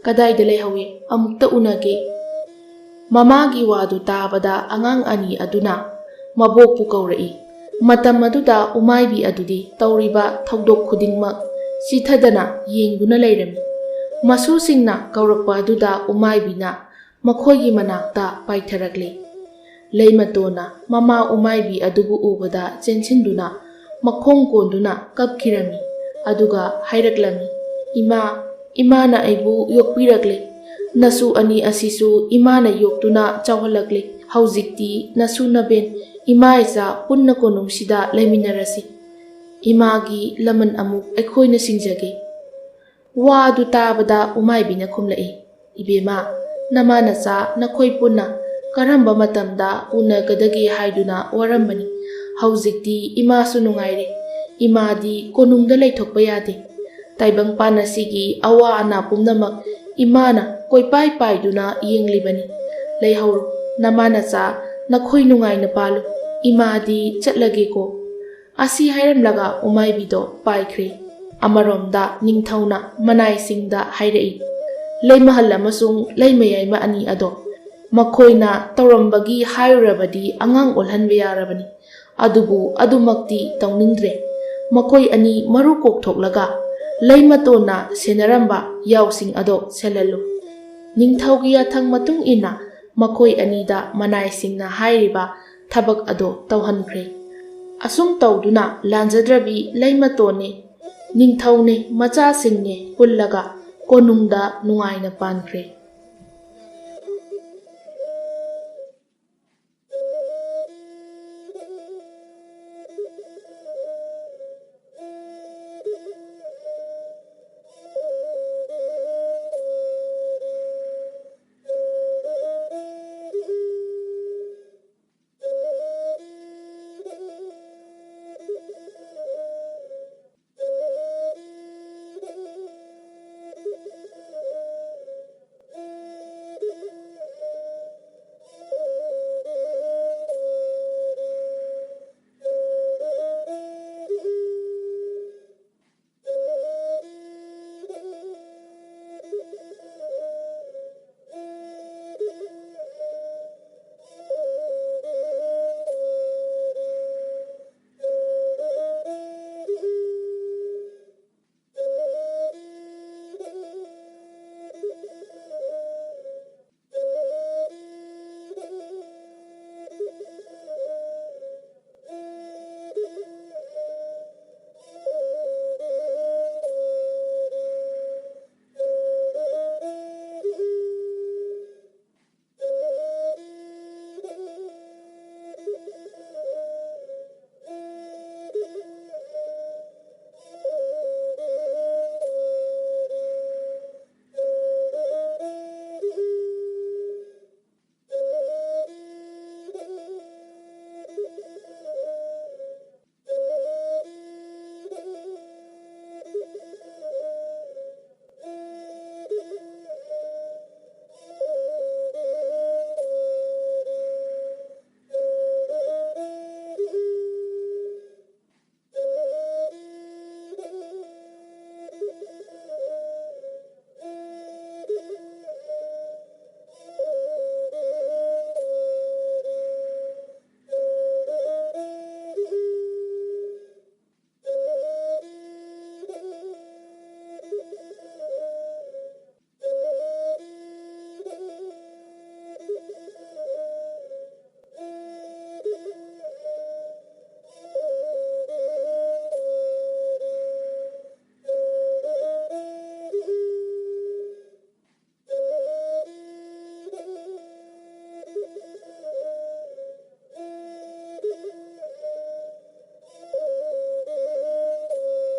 ꯀꯗꯥꯏꯗ ꯂꯩꯍꯧꯏ? ꯑꯃꯨꯛꯇ ꯎꯅꯒꯦ꯫" ꯃꯃꯥꯒꯤ ꯋꯥꯗꯨ ꯇꯥꯕꯗ ꯑꯉꯥꯡ ꯑꯅꯤ ꯑꯗꯨꯅ ꯃꯕꯣꯛꯄꯨ ꯀꯧꯔꯛꯏ꯫ ꯃꯇꯝ ꯑꯗꯨꯗ ꯎꯃꯥꯏꯕꯤ ꯑꯗꯨꯗꯤ ꯇꯧꯔꯤꯕ ꯊꯧꯗꯣꯛ ꯈꯨꯗꯤꯡꯃꯛ ꯆꯤꯊꯗꯅ ꯌꯦꯡꯗꯨꯅ ꯂꯩꯔꯝꯃꯤ꯫ ꯃꯁꯨꯁꯤꯡꯅ ꯀꯧꯔꯛꯄ ꯑꯗꯨꯗ ꯎꯃꯥꯏꯕꯤꯅ ꯃꯈꯣꯏꯒꯤ ꯃꯅꯥꯛꯇ ꯄꯥꯏꯊꯔꯛꯂꯤ꯫ ꯂꯩꯃꯇꯣꯟꯅ ꯃꯃꯥ ꯎꯃꯥꯏꯕꯤ ꯑꯗꯨꯕꯨ ꯎꯕꯗ ꯆꯦꯟꯁꯤꯟꯗꯨꯅ ꯃꯈꯣꯡ ꯀꯣꯟꯗꯨꯅ ꯀꯞꯈꯤꯔꯝꯃꯤ꯫ ꯑꯗꯨꯒ ꯍꯥꯏꯔꯛꯂꯝꯃꯤ, "ꯏꯃꯥ, ꯏꯃꯥꯅ ꯑꯩꯕꯨ ꯌꯣꯛꯄꯤꯔꯛꯂꯦ꯫ ꯅꯁꯨ ꯑꯅꯤ ꯑꯁꯤꯁꯨ ꯏꯃꯥꯅ ꯌꯣꯛꯇꯨꯅ ꯆꯥꯎꯍꯜꯂꯛꯂꯦ꯫ ꯍꯧꯖꯤꯛꯇꯤ ꯅꯁꯨ ꯅꯕꯦꯟ ꯏꯃꯥ ꯏꯆꯥ ꯄꯨꯟꯅ ꯀꯣꯅꯨꯡꯁꯤꯗ ꯂꯩꯃꯤꯟꯅꯔꯁꯤ꯫ ꯏꯃꯥꯒꯤ ꯂꯃꯟ ꯑꯃꯨꯛ ꯑꯩꯈꯣꯏꯅ ꯁꯤꯡꯖꯒꯦ꯫" ꯋꯥ ꯑꯗꯨ ꯇꯥꯕꯗ ꯎꯃꯥꯏꯕꯤꯅ ꯈꯨꯝꯂꯛꯏ, "ꯏꯕꯦꯝꯃ, ꯅꯃꯥ ꯅꯆꯥ ꯅꯈꯣꯏ ꯄꯨꯟꯅ ꯀꯔꯝꯕ ꯃꯇꯝꯗ ꯎꯅꯒꯗꯒꯦ ꯍꯥꯏꯗꯨꯅ ꯋꯥꯔꯝꯕꯅꯤ꯫ ꯍꯧꯖꯤꯛꯇꯤ ꯏꯃꯥꯁꯨ ꯅꯨꯡꯉꯥꯏꯔꯦ꯫ ꯏꯃꯥꯗꯤ ꯀꯣꯅꯨꯡꯗ ꯂꯩꯊꯣꯛꯄ ꯌꯥꯗꯦ꯫ ꯇꯥꯏꯕꯪꯄꯥꯟ ꯑꯁꯤꯒꯤ ꯑꯋꯥ ꯑꯅꯥ ꯄꯨꯝꯅꯃꯛ ꯏꯃꯥꯅ ꯀꯣꯏꯄꯥꯏ ꯄꯥꯏꯗꯨꯅ ꯌꯦꯡꯂꯤꯕꯅꯤ꯫ ꯂꯩꯍꯧꯔꯣ, ꯅꯃꯥ ꯅꯆꯥ ꯅꯈꯣꯏ ꯅꯨꯡꯉꯥꯏꯅ ꯄꯥꯜꯂꯨ꯫ ꯏꯃꯥꯗꯤ ꯆꯠꯂꯒꯦꯀꯣ꯫" ꯑꯁꯤ ꯍꯥꯏꯔꯝꯂꯒ ꯎꯃꯥꯏꯕꯤꯗꯣ ꯄꯥꯏꯈ꯭ꯔꯦ꯫ ꯑꯃꯔꯣꯝꯗ ꯅꯤꯡꯊꯧꯅ ꯃꯅꯥꯏꯁꯤꯡꯗ ꯍꯥꯏꯔꯛꯏ, "ꯂꯩꯃꯍꯜ ꯑꯃꯁꯨꯡ ꯂꯩꯃꯌꯥꯏꯃ ꯑꯅꯤ ꯑꯗꯣ ꯃꯈꯣꯏꯅ ꯇꯧꯔꯝꯕꯒꯤ ꯍꯥꯏꯔꯨꯔꯕꯗꯤ ꯑꯉꯥꯡ ꯑꯣꯜꯍꯟꯕ ꯌꯥꯔꯕꯅꯤ꯫ ꯑꯗꯨꯕꯨ ꯑꯗꯨꯃꯛꯇꯤ ꯇꯧꯅꯤꯡꯗ꯭ꯔꯦ꯫ ꯃꯈꯣꯏ ꯑꯅꯤ ꯃꯔꯨ ꯀꯣꯛꯊꯣꯛꯂꯒ ꯂꯩꯃꯇꯣꯟꯅ ꯁꯦꯟꯅꯔꯝꯕ ꯌꯥꯎꯁꯤꯡ ꯑꯗꯣ ꯁꯦꯜꯍꯜꯂꯨ꯫" ꯅꯤꯡꯊꯧꯒꯤ ꯌꯥꯊꯪ ꯃꯇꯨꯡ ꯏꯟꯅ ꯃꯈꯣꯏ ꯑꯅꯤꯗ ꯃꯅꯥꯏꯁꯤꯡꯅ ꯍꯥꯏꯔꯤꯕ ꯊꯕꯛ ꯑꯗꯣ ꯇꯧꯍꯟꯈ꯭ꯔꯦ꯫ ꯑꯁꯨꯝ ꯇꯧꯗꯨꯅ ꯂꯥꯟꯖꯗ꯭ꯔꯕꯤ ꯂꯩꯃꯇꯣꯟꯅꯦ, ꯅꯤꯡꯊꯧꯅꯦ, ꯃꯆꯥꯁꯤꯡꯅꯦ ꯄꯨꯜꯂꯒ ꯀꯣꯅꯨꯡꯗ ꯅꯨꯡꯉꯥꯏꯅ ꯄꯥꯟꯈ꯭ꯔꯦ꯫